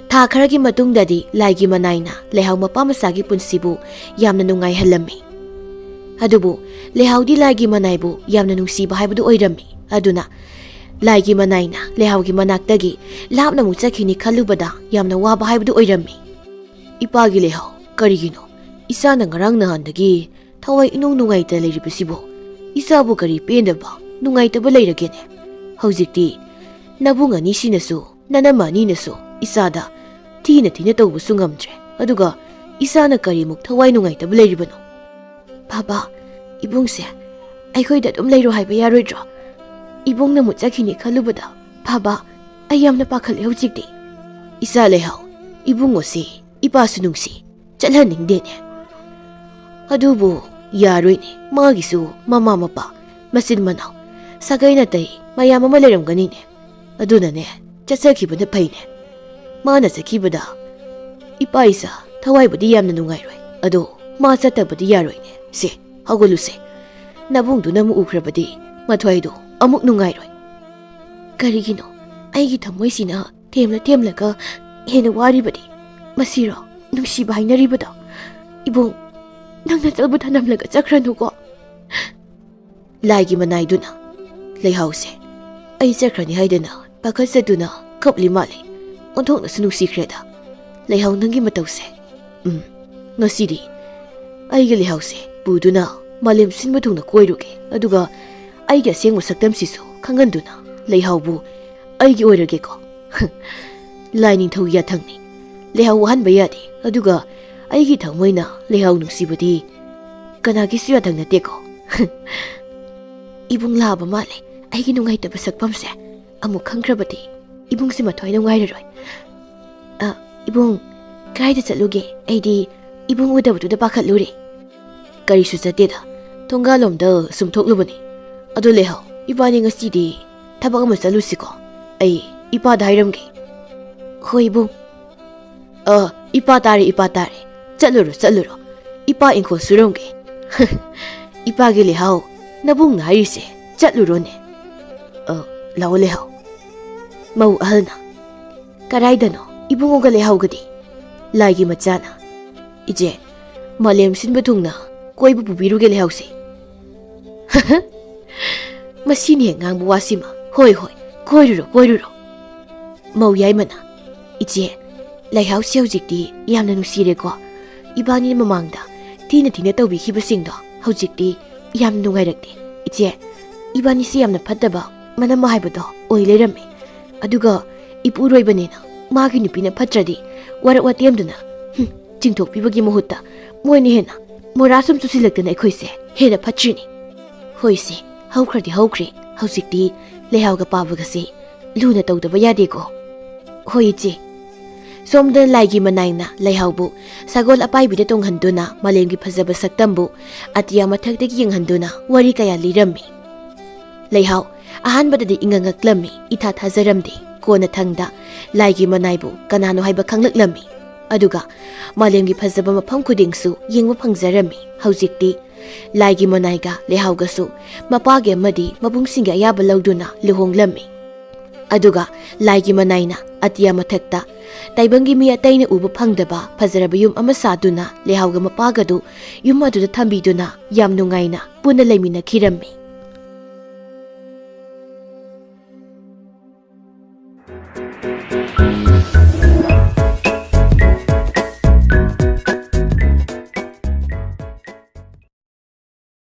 ꯊꯥ ꯈꯔꯒꯤ ꯃꯇꯨꯡꯗꯗꯤ ꯂꯥꯏꯒꯤ ꯃꯅꯥꯏꯅ ꯂꯩꯍꯥꯎ ꯃꯄꯥ ꯃꯆꯥꯒꯤ ꯄꯨꯟꯁꯤꯕꯨ ꯌꯥꯝꯅ ꯅꯨꯡꯉꯥꯏꯍꯜꯂꯝꯃꯤ꯫ ꯑꯗꯨꯕꯨ ꯂꯩꯍꯥꯎꯗꯤ ꯂꯥꯏꯒꯤ ꯃꯅꯥꯏꯕꯨ ꯌꯥꯝꯅ ꯅꯨꯡꯁꯤꯕ ꯍꯥꯏꯕꯗꯨ ꯑꯣꯏꯔꯝꯃꯤ꯫ ꯑꯗꯨꯅ ꯂꯥꯏꯒꯤ ꯃꯅꯥꯏꯅ ꯂꯩꯍꯥꯎꯒꯤ ꯃꯅꯥꯛꯇꯒꯤ ꯂꯥꯞꯅ ꯑꯃꯨꯛ ꯆꯠꯈꯤꯅꯤ ꯈꯜꯂꯨꯕꯗ ꯌꯥꯝꯅ ꯋꯥꯕ ꯍꯥꯏꯕꯗꯨ ꯑꯣꯏꯔꯝꯃꯤ꯫ "ꯏꯄꯥꯒꯤ ꯂꯩꯍꯥꯎ, ꯀꯔꯤꯒꯤꯅꯣ ꯏꯆꯥꯅ ꯉꯔꯥꯡ ꯅꯍꯥꯟꯗꯒꯤ ꯊꯋꯥꯏ ꯏꯅꯨꯡ ꯅꯨꯡꯉꯥꯏꯇ ꯂꯩꯔꯤꯕꯁꯤꯕꯨ? ꯏꯆꯥꯕꯨ ꯀꯔꯤ ꯄꯦꯟꯗꯕ, ꯅꯨꯡꯉꯥꯏꯇꯕ ꯂꯩꯔꯒꯦꯅꯦ? ꯍꯧꯖꯤꯛꯇꯤ ꯅꯕꯨꯡ ꯑꯅꯤꯁꯤꯅꯁꯨ, ꯅꯅꯝꯃ ꯑꯅꯤꯅꯁꯨ ꯏꯆꯥꯗ ꯊꯤꯅ ꯊꯤꯅ ꯇꯧꯕꯁꯨ ꯉꯝꯗ꯭ꯔꯦ꯫ ꯑꯗꯨꯒ ꯏꯆꯥꯅ ꯀꯔꯤꯃꯨꯛ ꯊꯋꯥꯏ ꯅꯨꯡꯉꯥꯏꯇꯕ ꯂꯩꯔꯤꯕꯅꯣ?" "ꯕꯥꯕꯥ, ꯏꯕꯨꯡꯁꯦ ꯑꯩꯈꯣꯏꯗ ꯑꯗꯨꯝ ꯂꯩꯔꯣ ꯍꯥꯏꯕ ꯌꯥꯔꯣꯏꯗ꯭ꯔꯣ? ꯏꯕꯨꯡꯅ ꯑꯃꯨꯛ ꯆꯠꯈꯤꯅꯤ ꯈꯜꯂꯨꯕꯗ, ꯕꯥꯕꯥ, ꯑꯩ ꯌꯥꯝꯅ ꯄꯥꯈꯠꯂꯦ ꯍꯧꯖꯤꯛꯇꯤ꯫" "ꯏꯆꯥ ꯂꯩꯍꯥꯎ, ꯏꯕꯨꯡꯉꯣꯁꯤ ꯏꯄꯥꯁꯨ ꯅꯨꯡꯁꯤ, ꯆꯠꯍꯟꯅꯤꯡꯗꯦꯅꯦ꯫ ꯑꯗꯨꯕꯨ ꯌꯥꯔꯣꯏꯅꯦ, ꯃꯥꯒꯤꯁꯨ ꯃꯃꯥ ꯃꯄꯥ, ꯃꯆꯤꯟ ꯃꯅꯥꯎ, ꯁꯥꯒꯩ ꯅꯥꯇꯩ ꯃꯌꯥꯝ ꯑꯃ ꯂꯩꯔꯝꯒꯅꯤꯅꯦ꯫ ꯑꯗꯨꯅꯅꯦ, ꯆꯠꯆꯈꯤꯕꯅ ꯐꯩꯅꯦ꯫ ꯃꯥꯅ ꯆꯠꯈꯤꯕꯗ ꯏꯄꯥ ꯏꯆꯥ ꯊꯋꯥꯏꯕꯨꯗꯤ ꯌꯥꯝꯅ ꯅꯨꯡꯉꯥꯏꯔꯣꯏ, ꯑꯗꯣ ꯃꯥ ꯆꯠꯇꯕꯗꯤ ꯌꯥꯔꯣꯏꯅꯦ꯫ ꯁꯦ, ꯍꯧꯒꯠꯂꯨꯁꯦ꯫ ꯅꯕꯨꯡꯗꯨꯅ ꯑꯃꯨꯛ ꯎꯈ꯭ꯔꯕꯗꯤ ꯃꯊ꯭ꯋꯥꯏꯗꯣ ꯑꯃꯨꯛ ꯅꯨꯡꯉꯥꯏꯔꯣꯏ꯫" "ꯀꯔꯤꯒꯤꯅꯣ ꯑꯩꯒꯤ ꯊꯃꯣꯏꯁꯤꯅ ꯊꯦꯝꯂ ꯊꯦꯝꯂꯒ ꯍꯦꯟꯅ ꯋꯥꯔꯤꯕꯗꯤ? ꯃꯁꯤꯔꯣ ꯅꯨꯡꯁꯤꯕ ꯍꯥꯏꯅꯔꯤꯕꯗꯣ? ꯏꯕꯨꯡ, ꯅꯪ ꯅꯆꯜꯕꯨ ꯊꯅꯝꯂꯒ ꯆꯠꯈ꯭ꯔꯅꯨꯀꯣ꯫" ꯂꯥꯏꯒꯤ ꯃꯅꯥꯏꯗꯨꯅ ꯂꯩꯍꯥꯎꯁꯦ ꯑꯩ ꯆꯠꯈ꯭ꯔꯅꯤ ꯍꯥꯏꯗꯅ ꯄꯥꯈꯠꯆꯗꯨꯅ ꯀꯞꯂꯤ ꯃꯥꯜꯂꯦ꯫ ꯑꯣꯟꯊꯣꯛꯅꯁꯨ ꯅꯨꯡꯁꯤꯈ꯭ꯔꯦꯗ ꯂꯩꯍꯥꯎ ꯅꯪꯒꯤ ꯃꯇꯧꯁꯦ꯫ ꯎꯝ, ꯉꯁꯤꯗꯤ ꯑꯩꯒꯤ ꯂꯩꯍꯥꯎꯁꯦ ꯄꯨꯗꯨꯅ ꯃꯥꯂꯦꯝ ꯁꯤꯟꯕ ꯊꯨꯡꯅ ꯀꯣꯏꯔꯨꯒꯦ, ꯑꯗꯨꯒ ꯑꯩꯒꯤ ꯑꯁꯦꯡꯕ ꯁꯛꯇꯝꯁꯤꯁꯨ ꯈꯪꯍꯟꯗꯨꯅ ꯂꯩꯍꯥꯎꯕꯨ ꯑꯩꯒꯤ ꯑꯣꯏꯔꯒꯦꯀꯣ꯫ ꯂꯥꯏꯅꯤꯡꯊꯧꯒꯤ ꯌꯥꯊꯪꯅꯤ꯫ ꯂꯩꯍꯥꯎ ꯋꯥꯍꯟꯕ ꯌꯥꯗꯦ꯫ ꯑꯗꯨꯒ ꯑꯩꯒꯤ ꯊꯃꯣꯏꯅ ꯂꯩꯍꯥꯎ ꯅꯨꯡꯁꯤꯕꯗꯤ ꯀꯅꯥꯒꯤꯁꯨ ꯌꯥꯊꯪ ꯅꯠꯇꯦꯀꯣ꯫ ꯏꯕꯨꯡ ꯂꯥꯛꯑꯕ ꯃꯥꯜꯂꯦ꯫ ꯑꯩꯒꯤ ꯅꯨꯡꯉꯥꯏꯇꯕ ꯁꯛꯐꯝꯁꯦ ꯑꯃꯨꯛ ꯈꯪꯈ꯭ꯔꯕꯗꯤ ꯏꯕꯨꯡꯁꯦ ꯃꯊ꯭ꯋꯥꯏ ꯅꯨꯡꯉꯥꯏꯔꯔꯣꯏ꯫ "ꯑ, ꯏꯕꯨꯡ, ꯀꯗꯥꯏꯗ ꯆꯠꯂꯨꯒꯦ? ꯑꯩꯗꯤ ꯏꯕꯨꯡ ꯎꯗꯕꯗꯨꯗ ꯄꯥꯈꯠꯂꯨꯔꯦ꯫" "ꯀꯔꯤꯁꯨ ꯆꯠꯇꯦꯗ, ꯊꯣꯡꯒꯥꯜꯂꯣꯝꯗ ꯁꯨꯝ ꯊꯣꯛꯂꯨꯕꯅꯤ꯫ ꯑꯗꯣ ꯂꯩꯍꯥꯎ, ꯏꯕꯥꯅꯤ ꯉꯁꯤꯗꯤ ꯊꯕꯛ ꯑꯃ ꯆꯠꯂꯨꯁꯤꯀꯣ꯫ ꯑꯩ ꯏꯄꯥꯗ ꯍꯥꯏꯔꯝꯒꯦ꯫" "ꯍꯣꯏ ꯏꯕꯨꯡ꯫" "ꯑ, ꯏꯄꯥ ꯇꯥꯔꯦ, ꯏꯄꯥ ꯇꯥꯔꯦ꯫ ꯆꯠꯂꯨꯔꯣ, ꯆꯠꯂꯨꯔꯣ꯫ ꯏꯄꯥ ꯏꯪꯈꯣꯜ ꯁꯨꯔꯝꯒꯦ꯫" "ꯏꯄꯥꯒꯤ ꯂꯩꯍꯥꯎ, ꯅꯕꯨꯡꯅ ꯍꯥꯏꯔꯤꯁꯦ ꯆꯠꯂꯨꯔꯣꯅꯦ꯫" "ꯑ, ꯂꯥꯛꯑꯣ ꯂꯩꯍꯥꯎ꯫" ꯃꯧ ꯑꯍꯜꯅ, "ꯀꯗꯥꯏꯗꯅꯣ?" ꯏꯕꯨꯡꯉꯣꯒ ꯂꯩꯍꯥꯎꯒꯗꯤ? ꯂꯥꯏꯒꯤ ꯃꯆꯥꯅ, "ꯏꯆꯦ, ꯃꯥꯂꯦꯝ ꯁꯤꯟꯕ ꯊꯨꯡꯅ ꯀꯣꯏꯕ ꯄꯨꯕꯤꯔꯨꯒꯦ ꯂꯩꯍꯥꯎꯁꯦ꯫" ꯃꯁꯤꯅ ꯍꯦꯛ ꯉꯥꯡꯕ ꯋꯥꯁꯤꯃ, "ꯍꯣꯏ, ꯍꯣꯏ, ꯀꯣꯏꯔꯨꯔꯣ, ꯀꯣꯏꯔꯨꯔꯣ꯫" ꯃꯧ ꯌꯥꯏꯃꯅ, "ꯏꯆꯦ, ꯂꯩꯍꯥꯎꯁꯤ ꯍꯧꯖꯤꯛꯇꯤ ꯌꯥꯝꯅ ꯅꯨꯡꯁꯤꯔꯦꯀꯣ꯫ ꯏꯕꯥꯅꯤꯅ ꯃꯃꯥꯡꯗ ꯊꯤꯅ ꯊꯤꯅ ꯇꯧꯕꯤꯈꯤꯕꯁꯤꯡꯗꯣ ꯍꯧꯖꯤꯛꯇꯤ ꯌꯥꯝ ꯅꯨꯡꯉꯥꯏꯔꯛꯇꯦ꯫ ꯏꯆꯦ, ꯏꯕꯥꯅꯤꯁꯤ ꯌꯥꯝꯅ ꯐꯠꯇꯕ ꯃꯅꯝ ꯍꯥꯏꯕꯗꯣ ꯑꯣꯏ ꯂꯩꯔꯝꯃꯦ꯫ ꯑꯗꯨꯒ ꯏꯄꯨꯔꯣꯏꯕꯅꯤꯅ ꯃꯥꯒꯤ ꯅꯨꯄꯤꯅ ꯐꯠꯇ꯭ꯔꯗꯤ ꯋꯥꯔꯛ ꯋꯥꯇꯦꯝꯗꯨꯅ, ꯍꯨꯝ, ꯆꯤꯡꯊꯣꯛꯄꯤꯕꯒꯤ ꯃꯍꯨꯠꯇ ꯃꯣꯏꯅ ꯍꯦꯟꯅ ꯃꯣꯔꯥ ꯁꯨꯝ ꯆꯨꯁꯤꯜꯂꯛꯇꯅ ꯑꯩꯈꯣꯏꯁꯦ ꯍꯦꯟꯅ ꯐꯠꯇ꯭ꯔꯤꯅꯤ꯫ ꯍꯣꯏꯁꯦ, ꯍꯧꯈ꯭ꯔꯗꯤ ꯍꯧꯈ꯭ꯔꯦ, ꯍꯧꯖꯤꯛꯇꯤ ꯂꯩꯍꯥꯎꯒ ꯄꯥꯕꯒꯁꯦ ꯂꯨꯅ ꯇꯧꯗꯕ ꯌꯥꯗꯦꯀꯣ꯫" "ꯍꯣꯏ ꯏꯆꯦ꯫" ꯁꯣꯝꯗ ꯂꯥꯏꯒꯤ ꯃꯅꯥꯏꯅ ꯂꯩꯍꯥꯎꯕꯨ ꯁꯒꯣꯜ ꯑꯄꯥꯏꯕꯤꯗ ꯇꯣꯡꯍꯟꯗꯨꯅ ꯃꯥꯂꯦꯝꯒꯤ ꯐꯖꯕ ꯁꯛꯇꯝꯕꯨ ꯑꯇꯤꯌꯥ ꯃꯊꯛꯇꯒꯤ ꯌꯦꯡꯍꯟꯗꯨꯅ ꯋꯥꯔꯤ ꯀꯌꯥ ꯂꯤꯔꯝꯃꯤ꯫ ꯂꯩꯍꯥꯎ ꯑꯍꯥꯟꯕꯗꯗꯤ ꯏꯉꯛ ꯉꯛꯂꯝꯃꯤ, ꯏꯊꯥ ꯊꯥꯖꯔꯝꯗꯦ꯫ ꯀꯣꯟꯅꯊꯪꯗ ꯂꯥꯏꯒꯤ ꯃꯅꯥꯏꯕꯨ ꯀꯅꯥꯅꯣ ꯍꯥꯏꯕ ꯈꯪꯂꯛꯂꯝꯃꯤ꯫ ꯑꯗꯨꯒ ꯃꯥꯂꯦꯝꯒꯤ ꯐꯖꯕ ꯃꯐꯝ ꯈꯨꯗꯤꯡꯁꯨ ꯌꯦꯡꯕ ꯐꯪꯖꯔꯝꯃꯤ꯫ ꯍꯧꯖꯤꯛꯇꯤ ꯂꯥꯏꯒꯤ ꯃꯅꯥꯏꯒ ꯂꯩꯍꯥꯎꯒꯁꯨ ꯃꯄꯥꯒꯤ ꯑꯃꯗꯤ ꯃꯕꯨꯡꯁꯤꯡꯒꯤ ꯑꯌꯥꯕ ꯂꯧꯗꯨꯅ ꯂꯨꯍꯣꯡꯂꯝꯃꯤ꯫ ꯑꯗꯨꯒ ꯂꯥꯏꯒꯤ ꯃꯅꯥꯏꯅ ꯑꯇꯤꯌꯥ ꯃꯊꯛꯇ ꯇꯥꯏꯕꯪꯒꯤ ꯃꯤ ꯑꯇꯩꯅ ꯎꯕ ꯐꯪꯗꯕ ꯐꯖꯔꯕ ꯌꯨꯝ ꯑꯃ ꯁꯥꯗꯨꯅ ꯂꯩꯍꯥꯎꯒ ꯃꯄꯥꯒꯗꯨ ꯌꯨꯝ ꯑꯗꯨꯗ ꯊꯝꯕꯤꯗꯨꯅ ꯌꯥꯝ ꯅꯨꯡꯉꯥꯏꯅ ꯄꯨꯟꯅ ꯂꯩꯃꯤꯟꯅꯈꯤꯔꯝꯃꯤ꯫